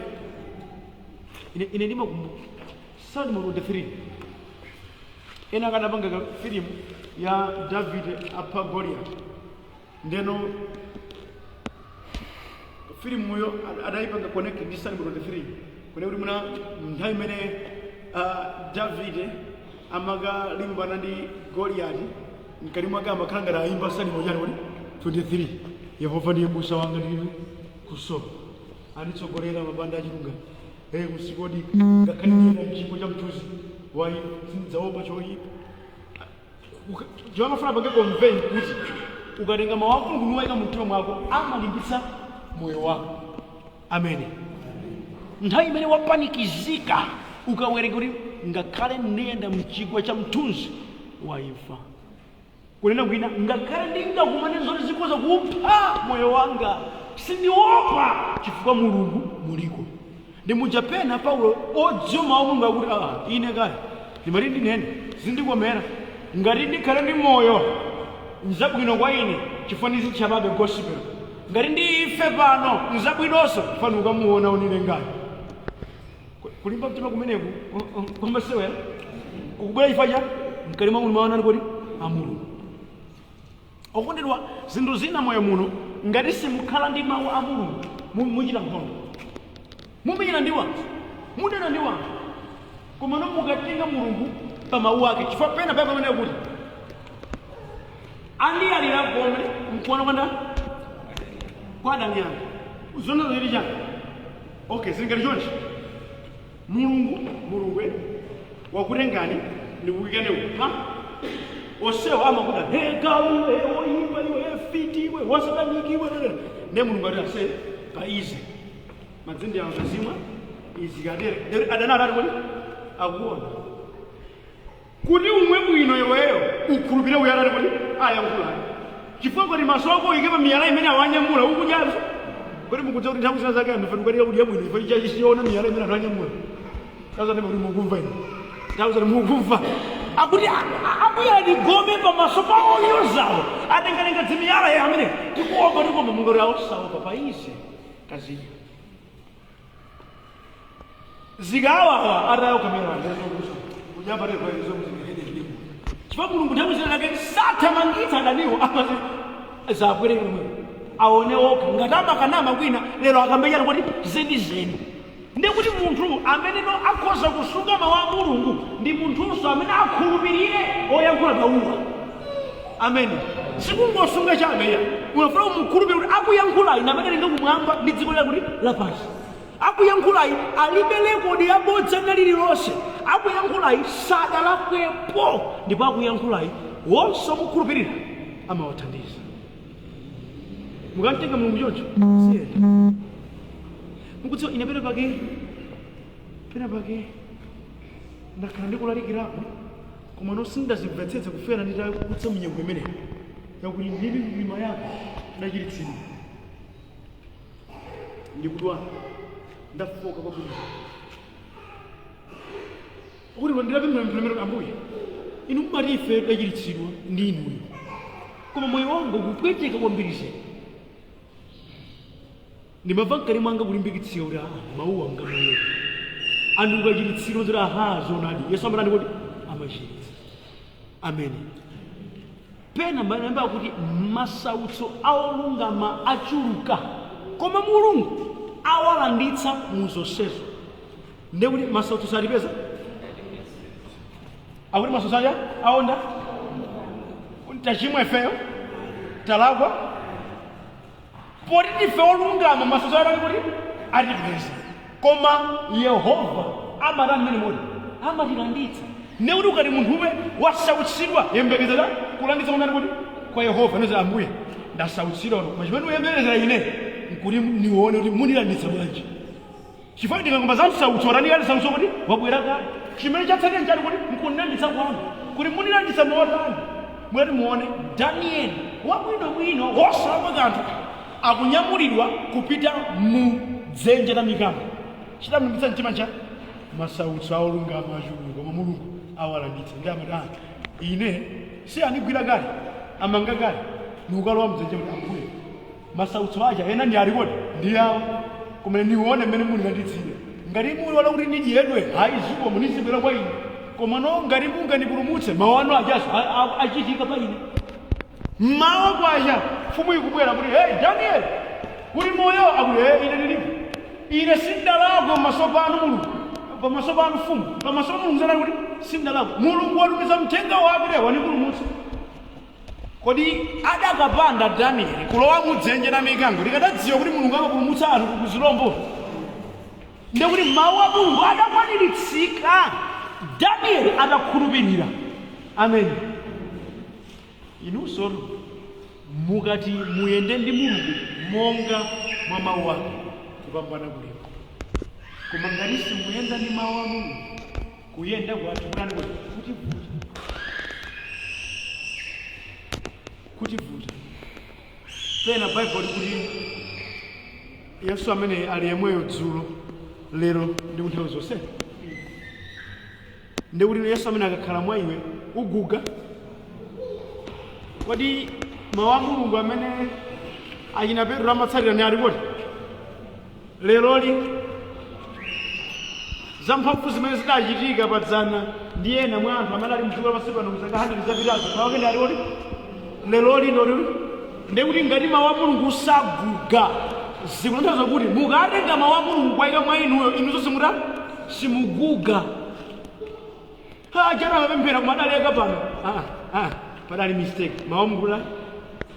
Ine ndimakumbuka Salmo 23. Ena akanapanga ka filimu ya Davide apha Goliath, ndeno filimuyo adayipanga connect ndi Salmo 23, kune kuti muna nthawi imene Davide amakalimbana ndi Goliath, mkati mwake amakhala ngati ayimba Salmo chani kuti? 23. Yehova ndiye busa wanga, ndilibe kusowa, anditsogolera mabanda achilungamo, usiku ngakhale ndiyenda mchigwa cha mthunzi wa imfa, sindidzaopa choyipa. Chomafuna pange convey kuti ukatenga mawu a Mulungu nuwayika mumtima mwako, amalimbitsa moyo wako. Amene nthawi imene wapanikizika, ukawerenga kuti ngakhale ndiyenda mchigwa cha mthunzi wa imfa, kunena kwina ngakhale ndingakumane zoti zikhoza kupha moyo wanga, sindiopa chifukwa Mulungu muliko. Ndi muja pena Paulo odziwa mawu a Mulungu akuti, ine kaya ndimati ndinene, zindikomera ngati ndikhale ndi moyo, nzabwino kwa ine chifukwa ndizitchapabe gospel. Ngati ndife pano, nzabwinonso chifukwa ndikukamuona unilengayo. Kulimba mtima kumeneku kwamasewera kukubwera chifukwa cha mkati mwa munthu mawu kuti a Mulungu. Okondedwa, zinthu zina moyo muno, ngati simukhala ndi mawu a Mulungu, muchita nkhondo, mumenyana ndi wanthu, mudana ndi wanthu. Koma no mukatenga Mulungu pa mawu ake, chifukwa pena pake pamene kuti andiyalira gome mkuona kwanda kwa adani anga, zona zili chani? Okay, zili ngati chonchi. Mulungu, Mulungu wakutengani ndikuyikani uku pa osewa amakuda, he galu, he oyipa iwe, he fiti iwe, wasataniki iwe. Ne Mulungu ati ase pa izi madzindi awo kazimwa izi kadere adana atati kuti akuona kuti umwe bwino iweyo ukhulupire uyo atati kuti ayankhulayo, chifukwa kuti maso ako uyike pa miyala imene awanyamula ukudyazo. Kuti mukudziwa kuti nthawi zina zake anthu fanukalira kudya bwino chifukwa chachiona miyala imene anthu anyamula. Tazani kuti mukumva ine, tazani mukumva akuti abwera gome pamaso pa onyozawo, atengatenga dzimiyala ya amene tikuomba tikuomba. Mungati awosaopa pa ize kazidya zikawawa atayo kamera chifukwa Mulungu nthawi zina zake sathamangitsa adaniwo, amazi zabwerere mwe aone okha ngati amakanama kwina lero akambechana kuti zenizeni. Ndi kuti munthu amene no akhoza kusunga mawu a Mulungu ndi munthunso amene akhulupirire oyankhula mawuwa. Amen. Sikungosunga chabe, unafuna umukhulupirire kuti akuyankhulayi namene kumwamba ndi dziko lakuti lapansi. Akuyankhulayi alibe rekodi yabodza na lililonse. Akuyankhulayi sadalakwepo, ndipo akuyankhulayi wonse omukhulupirira amawathandiza. Mukamtenga Mulungu choncho, siyenda. Mukudziwa, ine pena pake ndakhala ndikulalikirapo, koma no sindazimvetsetse kufera nditakutsa mnyengo imeneyi yakuti ndili mlima yake. Ndachiritsidwa, ndikudwala, ndafoka kwabwino kuti ndilapemphera mpemphero, Ambuye, inu mumati ife tachiritsidwa ndi inuyo, koma moyo wanga ukupweteka kwambiri zedi. Ndimamva mkati mwanga kulimbikitsika kuti aa, mawu anga moyo anthu ukachiritsidwa zoti aha, zoonadi, Yesu amatani kuti amachiritsa. Amene pena malemba akuti masautso aolungama achuluka, koma Mulungu awalanditsa mu zonsezo. Ndekuti masautso satipeza, akuti masautso aja aonda tachimwa ifeyo talakwa poti ndife olungama, masautso atani kuti atipeza, koma Yehova amatani mmene moti amatilanditsa. Ndekuti ukati munthume wasautsidwa, yembekezera kulanditsa kunani kuti kwa Yehova. Neze Ambuye, ndasautsidwa, koma chimene uyembekezera ine nkuti nione kuti mundilanditsa bwanji, chifukwa ndikangomva za msautso atani sautso kuti wabwera kale, chimene chatsatira nchani kuti nkundilanditsa kwanu, kuti mundilanditsa motani. Mwati muone Danieli wabwinobwino wosalakwa kanthu akunyamulidwa kupita mu dzenje la mikango. Chidamlimbitsa mtima cha masautso aolungama achuluka, koma Mulungu awalanditsa. Ndi amati ah, ine si andigwira kale, amanga kale, nikukalowa mdzenje kuti Ambuye, masautso aja ena ndi alikodi ndi awo, koma nione mmene mundilanditsire. Ngati muliona kuti ndidyedwe, hayi, zikomo, nizibwera kwa ine, koma no ngati mungandipulumutse, mawu anu ajaso achitika pa ine. Mmawa kwacha mfumu ikubwera kuti, "Hey Daniel, uli moyo?" Akuti, "Hey, ine ndilipo, ine sindalakwa pamaso panu Mulungu, pamaso panu mfumu, pamaso pa Mulungu zanali kuti sindalakwa. Mulungu watumiza mthenga wake wanipulumutsa." Kodi adakapanda Danieli kulowa mudzenje la mikango, tikadadziwa kuti Mulungu amapulumutsa anthu ku zilombo? Ndekuti mawu a Mulungu adakwaniritsidwa Danieli atakhulupirira. Amen. Inunso mukati muyende ndi Mulungu monga mwa mawu ake, kupambana kulipo. Koma ngati simuyenda ndi mawu a Mulungu, kuyenda kwathu kutani kuti kutivuta, kutivuta. Pena Baibulo likuti Yesu amene ali yemweyo dzulo, lero ndi kunthawi zonse. Ndikuti Yesu amene akakhala mwa iwe, uguga? Kodi mawu a Mulungu amene achina Petro amatsatira ni ali kuti leroli? Zamphamvu zimene zidachitika padzana ndi ena mwa anthu amene ali mdziko lapansi pano mzaka 100 zapitazo, mawu ake ndi ali kuti leroli ndoti? Ndikuti ngati mawu a Mulungu saguga, zikutanthauza kuti mukatenga mawu a Mulungu kwayika mwa inuyo, inunso simuta simuguga. Jana amapemphera koma adaleka pano. Ah, ah, padali mistake, mawu a Mulungu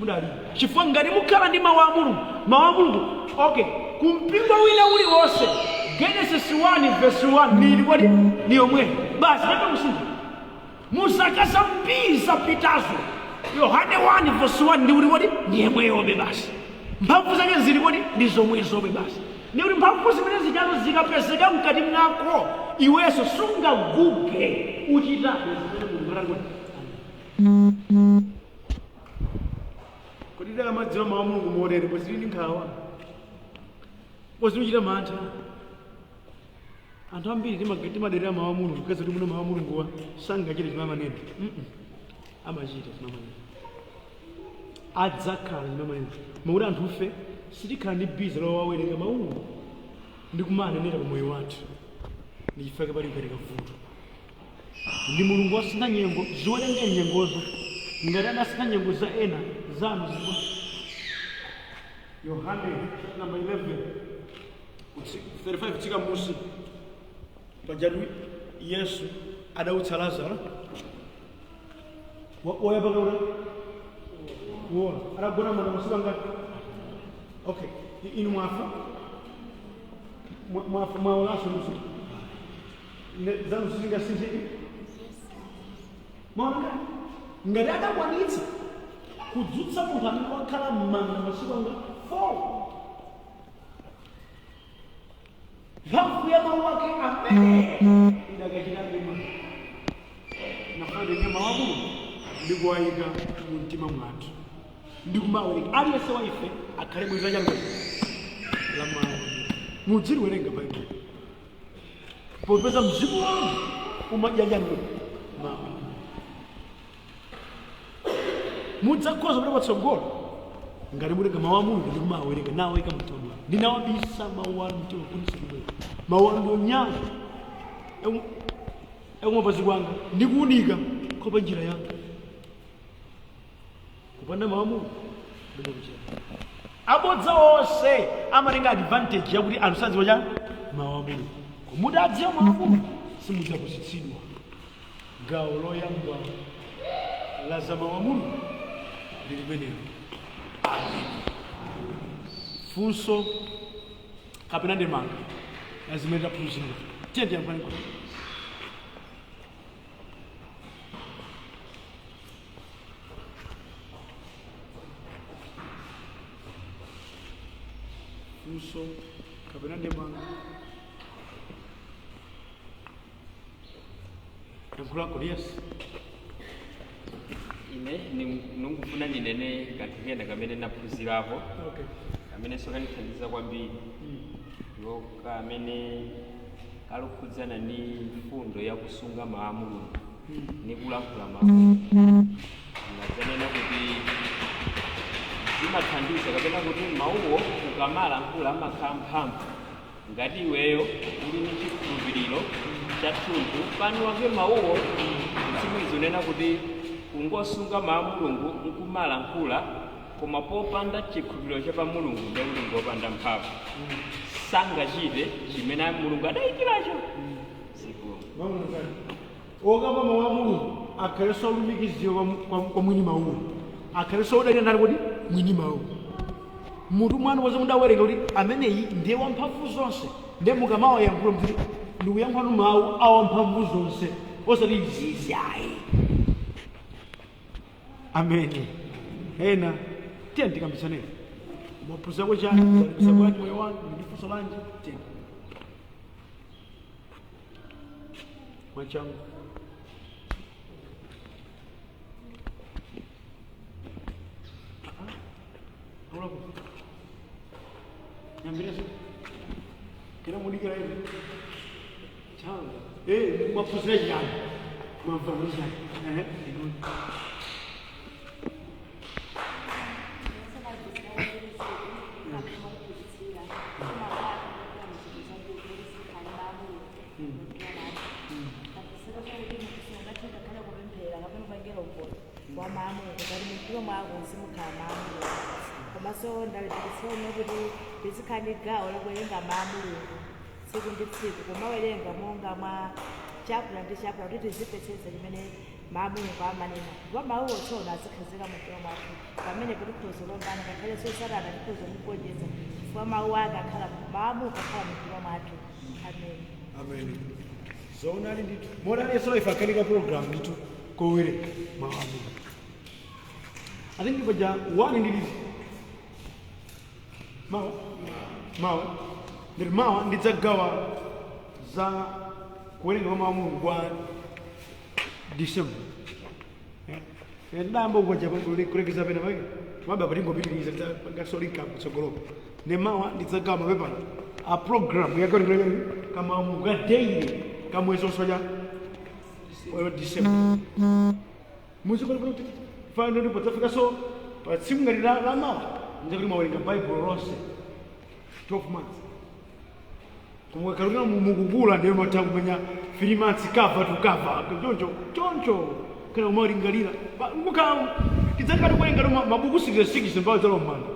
mudali, chifukwa ngati mukhala ndi mawu a Mulungu, mawu a Mulungu, okay, kumpingo wina uliwonse Genesis 1 verse 1 nili kodi ni yomwe basi, palibe kusintha. Muzaka zambiri zapitazo Yohane 1 verse 1 ndi kuti kodi ndi yemweyobe basi, mphamvu zake zili kodi ndi zomwezobe basi. Ndikuti mphamvu zimene zichazo zikapezeka mkati mwako, iwenso sungaguge, uchitabe zimene Mulungu atali kuti. Kodi tikamadziwa mawu a Mulungu motere, pozili ndi nkhawa, pozili mantha? Anthu ambiri timaderera mawu a Mulungu kaza kuti muno mawu a Mulunguwa sangachite chimene amanena. Amachita chimene amanena, adzakhala chimene amanena. Makuti anthufe sitikhala ndi busy lowawerenga mawuwo ndi kumanenera pa moyo wathu, ndi chifukwa pali kupereka vuto. Ndi Mulungu wasintha nyengo, ziwerenge nyengozo. Ngati adasintha nyengo za ena, zanu zibwa. Yohane chapter number 11 35 kutsika musi, pajatu Yesu adautsa Lazaro woyapaka kuona adagona mwana masiku angati? Okay, inu mwafa, mwafa, mwaolanso nusu zanu sizingasinthike. Maona ngati adakwanitsa kudzutsa munthu amene wakhala m'manda masiku anga 4, mphamvu ya mawu ake amene idakachitabe mwa nafanenge mawu a Mulungu ndi kuwayika mu mtima mwathu. Ndikumawerenga. Aliyense wa ife akhale bwenzi lachani la mawu. Mudziliwerenga Baibulo. Popeza mzimu wanu umadya chani mawu. Mudzakhoza kupita patsogolo ngati mutenga mawu a Mulungu ndikumawerenga nawayika mtima mwanu. Ndinawabisa mawu anu mtima kuti sindibwera. Mawu anu ndi onyala ekumapazi kwanga ndikuwunika kwa pa njira yanga. Kupanda mawu a Mulungu ndikuchera. Abodza onse amatenga advantage yakuti anthu sadziwa cha mawu a Mulungu. Mutadziwa mawu a Mulungu simudzapusitsidwa. Gawo loyamba la za mawu a Mulungu ndi limenelo. Amen. Funso kapena ndemanga ya zimene taphunzira. Tiye tiyankhulane kuti. Funso kapena ndemanga. Yankhulako, yes. Ine ningufuna ndinene kanthu kena kamene naphunzirapo kamenenso kandithandiza kwambiri, ndipo kamene kalukhudzana ndi mfundo yakusunga mawu a Mulungu ni kulankhula mawu a Mulungu. Ngadzanena kuti zimathandiza kapena kuti mawuwo ukamalankhula amakhala mphamvu ngati iweyo uli ndi chikhulupiriro chathunthu pano wake mawuwo. Mtsimikizo unena kuti kungosunga mawu a Mulungu nkumalankhula koma popanda chikhulupiriro cha pa Mulungu, ndiye kuti ngopanda mphamvu, sangachite chimene Mulungu adayikiracho ziko. Okamba mawu a Mulungu akhalenso olumikizidwa kwa mwini mawuwo, akhalenso odalira ndani kuti mwini mawu. Mutu mwanu waze mudawerenga kuti ameneyi ndiye wamphamvu zonse, ndiye mukamawayankhula mziti ndikuyankhulanu mawu awamphamvu zonse, osati izizi ayi. Ameni. Ena tiye tikambitsaneni. Mwaphunzirako chani? Zalimbitsa bwanji moyo wanu? Ndi funso lanji? Tiye mwachangu. Nyambirese kena mudikira ivi changa. Mwaphunzira chani? Mwamva kuti chani? Ehe. Komanso ndalimbikitsone kuti tizikhala ndi gawo lakuwerenga mawu a Mulungu tsiku ndi tsiku, kumawerenga monga mwa chapter ndi chapter kuti tizipesesa chimene mawu a Mulungu amanena, ndipo mawuwo tsono azikhazika mumtima mwathu. Pamene tikhoza kupambana ngakhalenso Satana tikhoza kumugonjetsa chifukwa mawu ake akhala, mawu a Mulungu akhala mumtima mwathu. Amen. Amen. Zoonadi ndithu. Modanenso ife akhalika program ndithu kowerenga mawu a Mulungu. I think paja one ndilizi mawa mawa ndiri mawa ndidzagawa za kuwerenga kwa mawu a Mulungu kwa December. Ndayamba kuja kulekeza pena pake maba patingopitiriza ngasolinka kutsogoloko. Ne mawa ndidzagawa mapepala a program yakuwerenga kama a Mulungu ka daily kamwezi onse wa December. Muzikolo kuti fano ndipo tafika so pa tsiku ngati la mawa nje kuti mwawerenga Baibulo lonse 12 months. Kumwe kaluna mukukula ndiye matha kumenya 3 months cover to cover, choncho choncho kana umalingalira mukhala tidzakhala kuwerenga mabuku 66 mpaka dzalo mmanda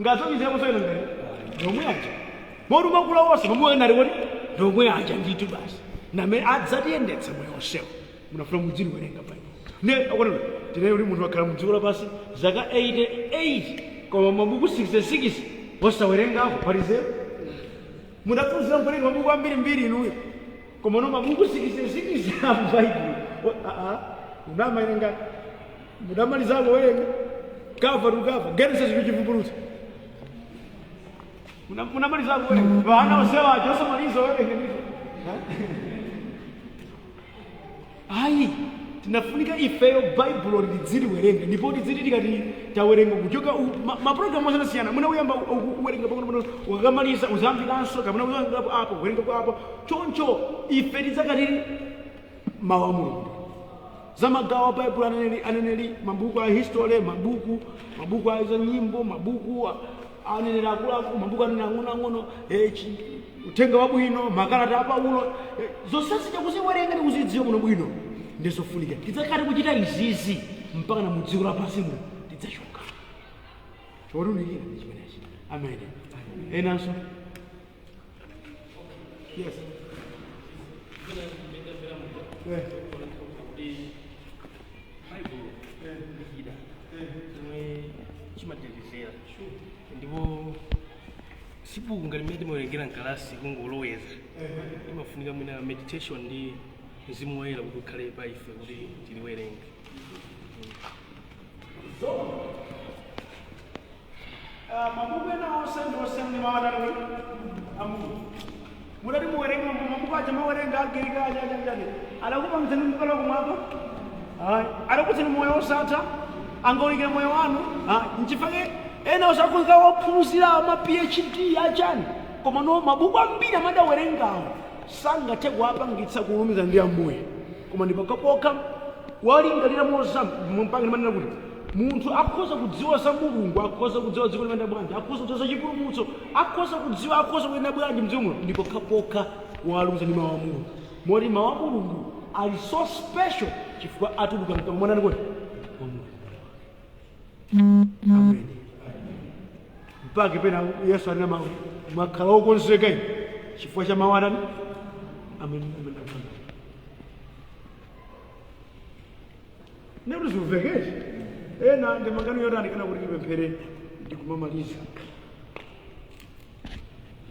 ngazonizera kusayina ngati ndomwe aja moti umakula wonse mabuku ena ali kuti ndomwe aja ndithu basi namene adzatiyendetsa moyo wonsewo. Munafuna mudziliwerenga Baibulo. Ne akoneno tinene kuti munthu akhala mudziko lapansi zaka 88 koma mabuku 66 osawerengako, palizero mudaphunzira nkuwerenga mabuku ambirimbiri inuyo, koma no mabuku 66 a Baibulo munamawerenga, mudamalizako kuwerenga cover to cover Genesis to Chivumbulutso? Munamalizako kuwerenga vana onsewacho osamaliza kuwerenga ndithu? Ayi, tinafunika ifeyo Baibulo lidziliwerenga ndipo tidziti tikati Tawerenga kuchoka mapulogalamu osiyanasiyana. Mwina uyamba uwerenga pang'ono, ukakamaliza uzambikanso, kapena uzambikanso apo, kuwerenga apo. Choncho ife tidzakatili mawu a Mulungu za magawo a Baibulo, aneneri, mabuku a history, mabuku a za nyimbo, mabuku aneneri akuluakulu, mabuku aneneri ang'onoang'ono, uthenga wabwino, makalata a Paulo, zonse zija kuziwerenga ndi kuzidziwa bwino bwino ndizofunika. Tidzakhale kuchita izizi mpaka na mu dziko lapansi muno tidzachoka. Chotiunikira ndi chimenechi. Amene enanso? Yes. Kuti Baibulo ndi chida chomwe chimatetezera, ndipo si buku ngati mmene timawerengera mkalasi kungoloweza. Imafunika mwina meditation ndi Mzimu Woyera kuti ukhale pa ife kuti tiliwerenge. So, mabuku ena onse ndi osiyana ndi mawu atatu a Mulungu. Mutati muwerenge mabuku aja, mawerenga Agirika aja aja aja, adakupangitsani mukala kumwamba? Ayi. Adakupatsani moyo osatha? Angaulikire moyo wanu? Ayi. Nchifake ena osakhoza wophunzira ma PhD achani, koma no mabuku ambiri amadawerengawo sangathe kuwapangitsa kulumiza ndi Ambuye. Koma ndi pokhapokha walingalira mozama. Mpaka ndimanena kuti munthu akhoza kudziwa za Mulungu, akhoza kudziwa dziko limene bwanji, akhoza kudziwa za chipulumutso, akhoza kudziwa, akhoza kuyenda bwanji mdziko muno, ndi pokhapokha walumiza ndi mawu a Mulungu. Moti mawu a Mulungu ali so special chifukwa atuluka mkamwa mwanani kodi? Mwa Mulungu. Amen. Mpaka pena Yesu anena mawu, "Mwakhala wokonzeka inu chifukwa cha mawu atani?" Amen, amen, amen. Nekuti zimvekechi. Ena ndi mangano yotani kana kuti tipemphere ndikumamaliza?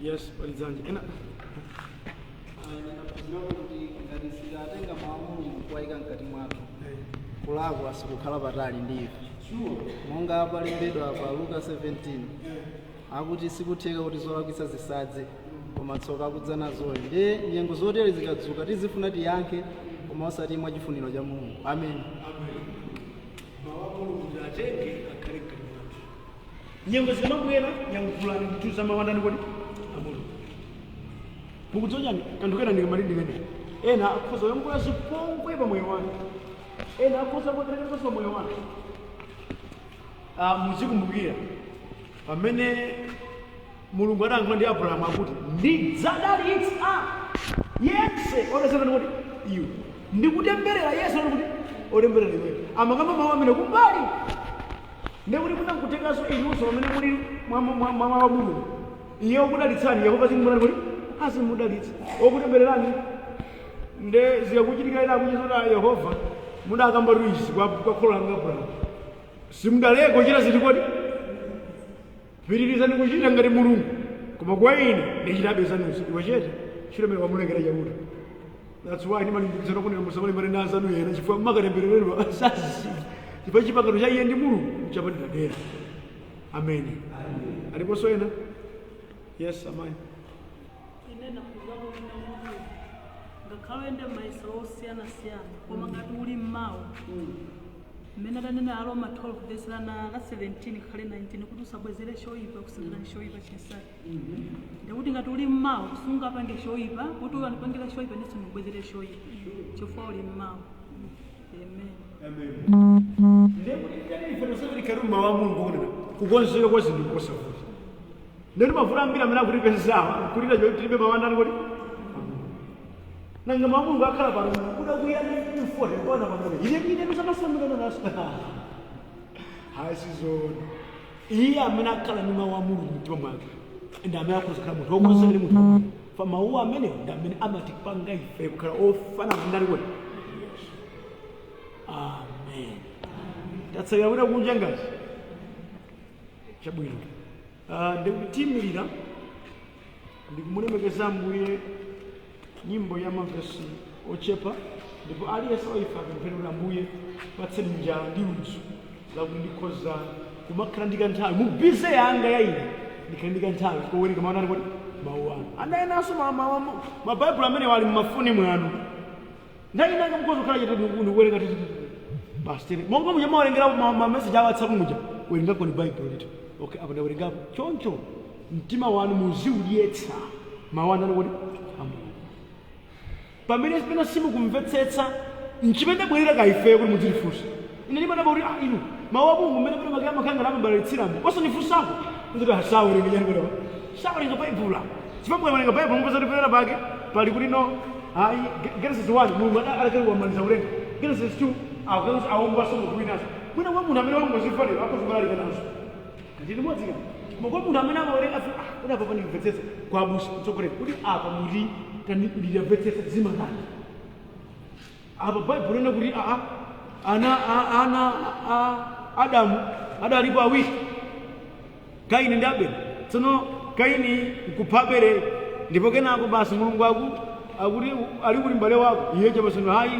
Yes, palidzanje ena? Ndaphunzirapo kuti ngati sitatenga mawu a Mulungu kuwayika mkati mwathu, kulakwa sikukhala patali ndi ife, monga palembedwa pa Luka 17 akuti sikutheka kuti zolakwitsa zisadze, koma tsoka akudza nazoyo. Ndiye nyengo zotere zikadzuka, tizifuna tiyankhe, koma osati mwa chifuniro cha Mulungu. Amen. Mawu a Mulungu tiatenge akhale mkati mwathu. Nyengo zikamabwera, yankhulani ndithu za mawu andani kodi? A Mulungu. Mukudziwa chani? Kanthu kena ndikamati ndikene, ena akhoza kuyankhula zipongwe pa moyo wanu, ena akhoza kuperekanso pa moyo wanu. Muzikumbukira pamene Mulungu adayankhula ndi Abrahamu akuti, "Ndidzadalitsa yense odalitsa kuti iwe, ndikutemberera yense kuti otemberera iwe." Amakamba mawu amene kumbali, ndekuti munakutekanso inunso pamene muli mwa mawu a Mulungu. Iye okudalitsani, Yehova zimudali kuti azimudalitsa, okutembererani nde zikakuchitikira ina akuchita Yehova mudakamba izi kwa kholo langa Abrahamu, simudaleke kuchita zinthu kodi? Pitirizani kuchita ngati Mulungu, koma kwa ine ndichitabe zanuzo. Iwe chete chilemera wamulengera chakuti. That's why ndimalimbikitsana kunena musamalimbane na anzanu ena, chifukwa makatembereredwa sazisi, chifukwa chipangano cha iye ndi Mulungu chapadera. Ameni. Aliponso ena? Yes, amayi. Ine ndaphunzirapo kuti ngakhale uyende m'mayesero osiyanasiyana, koma ngati uli mmawu mmene adanena Aroma 12 verse la 17 ngakhale 19 kuti usabwezere choyipa kusinthana ndi choyipa chinsake, ndikuti ngati uli mmawu sungapange choyipa kuti uyo andipangira choyipa ndiso ndikubwezere choyipa, chifukwa uli mmawu. Amen. Ndekuti ife tonse tikhale mmawu a Mulungu, kunena kukonzeka kwa zinthu kosavuta. Ndeti mavuto ambiri amene akutipezawa kulira cho tilibe mawu andani kodi? Nanga mawu a Mulungu akhala pano kuda kuya 1940 mpaka pamene ine tusamasamikana naso hasizona. Iye amene akhala ndi mawu a Mulungu mtima mwake ndi amene akhoza kukhala munthu wokonzeka ndi munthu wabwino. Fa mawu amene ndi amene amatipanga ife kukhala ofanana ndani kodi? Amen. Tatsekera kuti kunja ngazi chabwino. Ndikuti tiyimirira ndikumulemekeza Ambuye nyimbo ya mavesi ochepa, ndipo aliyense wa ife apemphere kuti, "Ambuye, patseni njala ndi ludzu lakuti ndikhoza kumakhala ndi kanthawi mu busy yanga ya ine, ndikhale ndi kanthawi kowerenga mawu anu." Kodi mawu anu anayenanso mabaibulo amene ali mmafoni mwanu, nthawi inanga mukhoza kukhala chete ndikuwerenga basi tere, monga muja mawerengera mameseji a WhatsApp muja. Werengako ni Baibulo lito. Okay, apa ndawerengapo. Choncho mtima wanu muziudyetsa mawu anu kuti amulungu. Pamene pena simukumvetsetsa nchimene bwerera kaifeyo kuti mudzilifunsa. Ine ndimadabwa kuti ah, inu mawu a Mulungu mmene pena makaya makhanga lamambalitsiramo osanifunsako kuti sawerenga chani kuti sawerenga Baibulo. Chifukwa mukawerenga Baibulo mupeza kuti pena pake pali kuti no ayi Genesis 1 Mulungu adakali wamaliza kulenga. Genesis 2 akukanso awombaso mukuwinaso. Mwina kwa munthu amene wangozifa lero akhoza nazo. Ndili limodzi kani. Koma kwa munthu amene amawerenga afi ah kuti apa pandimvetsetsa kwa abusa mtsogoleri kuti apa muti ndidamvetsetsa zimakani. Apa Baibulo lina kuti aa ana a Adamu adalipo awiri, Kaini ndi Abele. Tsono Kaini nkupha Abele, ndipo kenako basi Mulungu akuti ali kuti m'bale wako iye chapasano hayi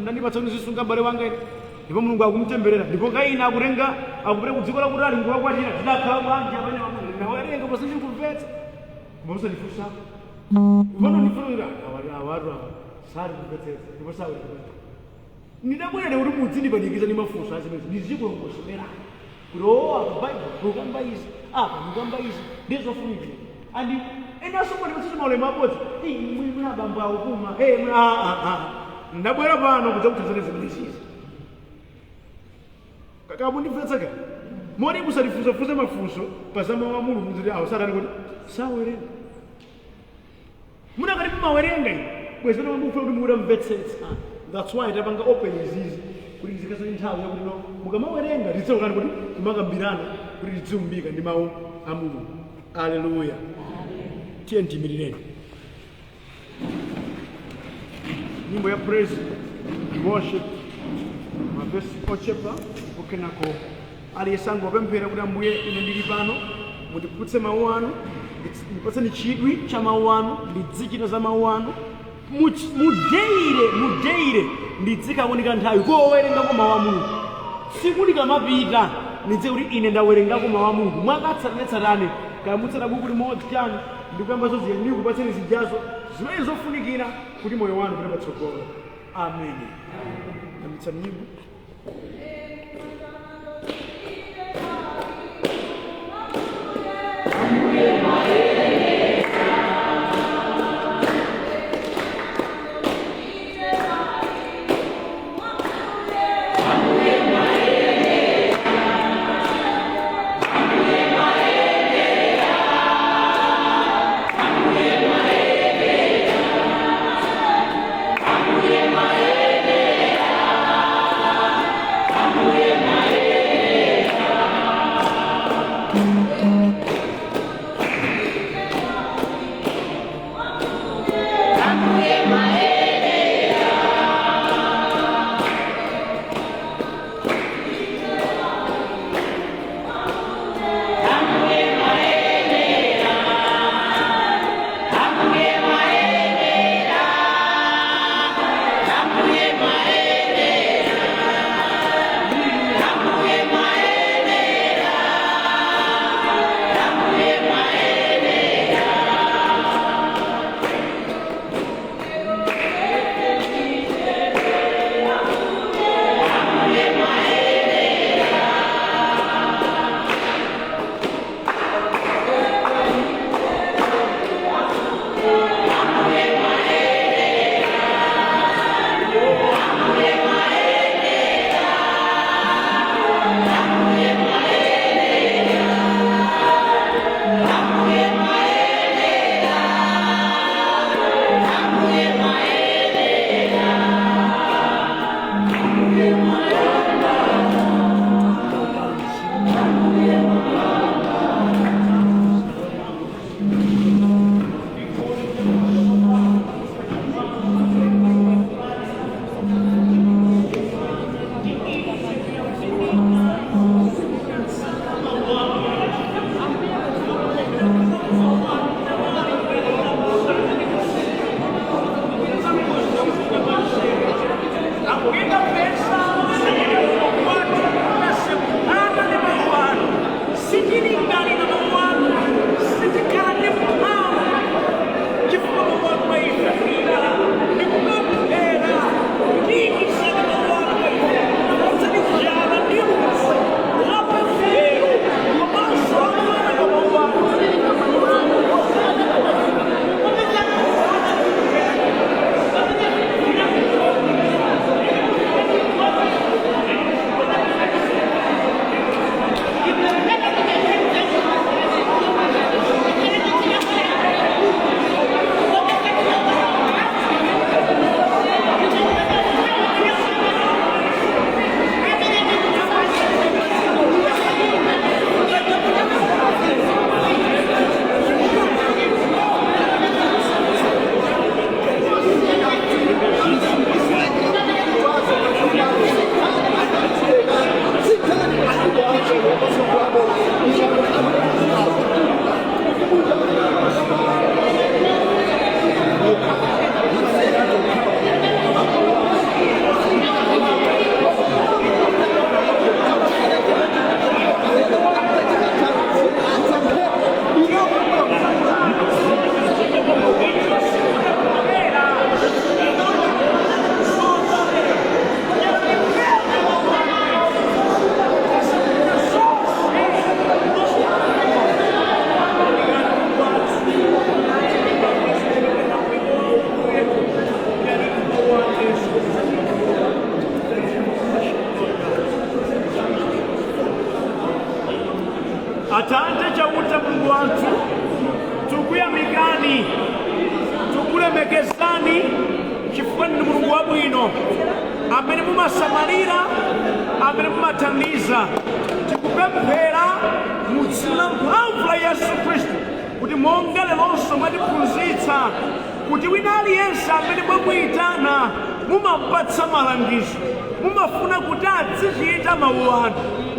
ndandipatsa kuti zisunga m'bale wanga ine. Ndipo Mulungu akumtemberera, ndipo Kaini akutenga akupita ku dziko lakutali nkukakwatira. Tidakhala bwanji amene nawerenga basi ndikumvetsa koma usanifunsa pano ndifuna kuti awatu awa sali kumvetsetsa ndipo sawerenga. Ndidabwerera kuti mudzindipanikiza ndi mafunso azimezi ndizikulongosolerani kuti o apa Baibulo mukamba izi, apa mukamba izi, ndizofunikira. Andi enanso mwandipatsa maulemu abodza mwina abambo akukuma ndabwera pano kudzakuthandiza zimenezi. Kamundimvetsa ka moti musatifunsafunse mafunso pa za mawu a Mulungu kuti awo satani kuti sawerenga. Munakati mumawerenga ine bwezi pano mukufuna kuti mukutamvetsetsa. That's why tapanga open izizi kuti tizikhaso nthawi yakuti no mukamawerenga tidziwokani kuti kumakambirana kuti tidziumbika ndi mawu a Mulungu. Aleluya. Tiye ntimirireni nyimbo ya praise and worship, mavesi ochepa okenako aliyense angopemphera kuti Ambuye ine ndili pano, mundiphunzitse mawu anu, ndipatseni chidwi cha mawu anu, ndidzichita za mawu anu, mudeire ndidzikaoneka nthawi kowerengako mawu a Mulungu. Tsiku likamapita ndidziwe kuti ine ndawerengako mawu a Mulungu mwakatsatanetsatane, kaya mutsata buku limodzi chani, ndikuyambaso ziya ndikupatseni zijazo zimene zofunikira kuti moyo wanu upite patsogolo. Amen. Yambitsani nyimbo. Tikutamandani, tikulemekezani chifukwa ndinu Mulungu wabwino amene mumasamalira, amene mumathandiza. Tikupemphera mu dzina la mphamvu la Yesu Khristu kuti monga leronso mwatiphunzitsa kuti wina aliyense amene mwamuyitana mumapatsa malangizo, mumafuna kuti azichita mawu anu.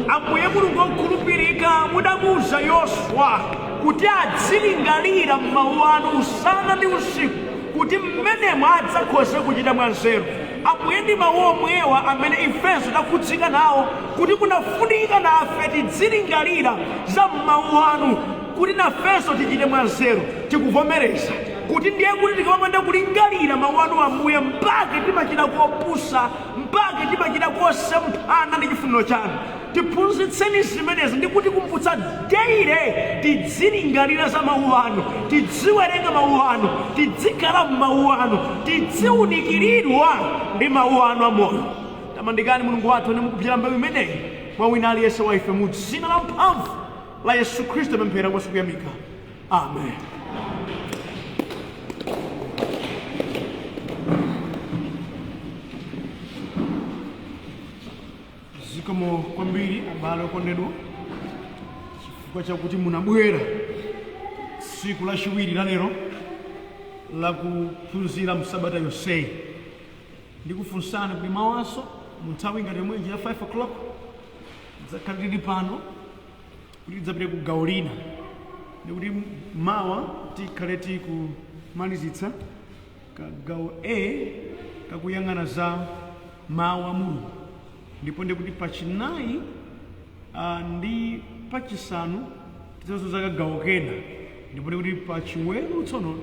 Ambuye Mulungu wokhulupirika, mudamuwuza Yoswa kuti azilingalira m'mawu anu usana ndi usiku, kuti mmenemo adzakhoze kuchita mwanzeru. Ambuye, ndi mawu omwewa amene ifenso takhudzika nawo kuti kunafunika nafe tidzilingalira za m'mawu anu kuti nafenso tichite mwanzeru. Tikuvomereza kuti ndiye kuti tikamapanda kulingalira mawu anu, Ambuye, mpaka timachita kopusa, mpaka timachita kosemphana ndi chifuniro chanu. Tiphunzitseni zimenezi ndi kutikumbutsa daily tidzilingalira za mawu anu, tidziwerenga mawu anu, tidzikhala m'mawu anu, tidziwunikiridwa ndi mawu anu amoyo. Tamandikani Mulungu wathu ane mukupyera mbewu imeneyi mwa wina aliyense wa ife, mu dzina la mphamvu la Yesu Khristu pemphera kwasikuyamika, amen. Zikomo kwambiri, abale okondedwa, chifukwa chakuti munabwera tsiku lachiwiri la lero lakuphunzira msabata yonseyi. Ndikufunsani kuti mawanso mu nthawi ngati yomweyi ya 5 o'clock tidzakhala tili pano kuti tidzapite ku gawo lina, ndikuti mawa tikhale tikumalizitsa kagawo A kakuyang'ana za mawu a Mulungu, ndipo ndikuti pachinayi ndi pachisanu tidzazo kagawo kena, ndipo ndikuti pachiweru tsono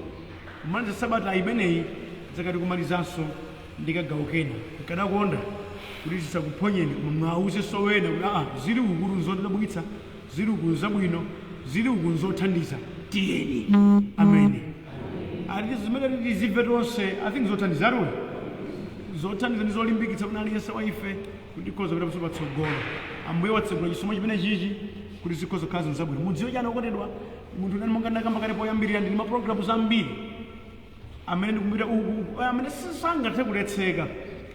kumaliza sabata imeneyi tidzakati kumalizanso ndi kagawo kena. Nkadakonda kuti zisakuphonyeni, koma mwauzenso wena kuti zili uku nzodabwitsa, zili uku nzabwino, zili uku nzothandiza. Tiyeni, amene ati zimene tizimve tonse, I think zothandiza, aruwe zothandiza ndi zolimbikitsa kuti aliyense wa ife kuti tikhoza kupita patsogolo. Ambuye watsegula chisomo chimene chichi kuti zikhoza kukhala zinthu zabwino. Mudziwe chani, okondedwa, munthu nani, monga ndakamba kale poyambirira, ndili ma programs ambiri amene ndikumbita uku amene sangathe kuletseka.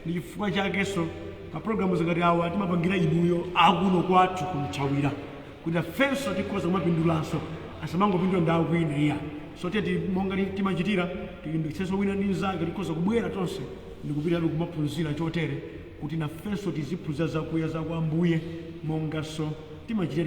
Ndi chifukwa chakenso ma programs ngati awa timapangira inuyo akuno kwathu kumthawira, kuti afenso tikhoza kumapindulanso, asamangopindula ndi akwina iya. So tiye monga timachitira, tilimbikitsenso wina ndi mnzake, tikhoza kubwera tonse ndikupitabe kumaphunzira chotere kuti nafenso tiziphunzira zakuya za kwa Ambuye monganso timachitira.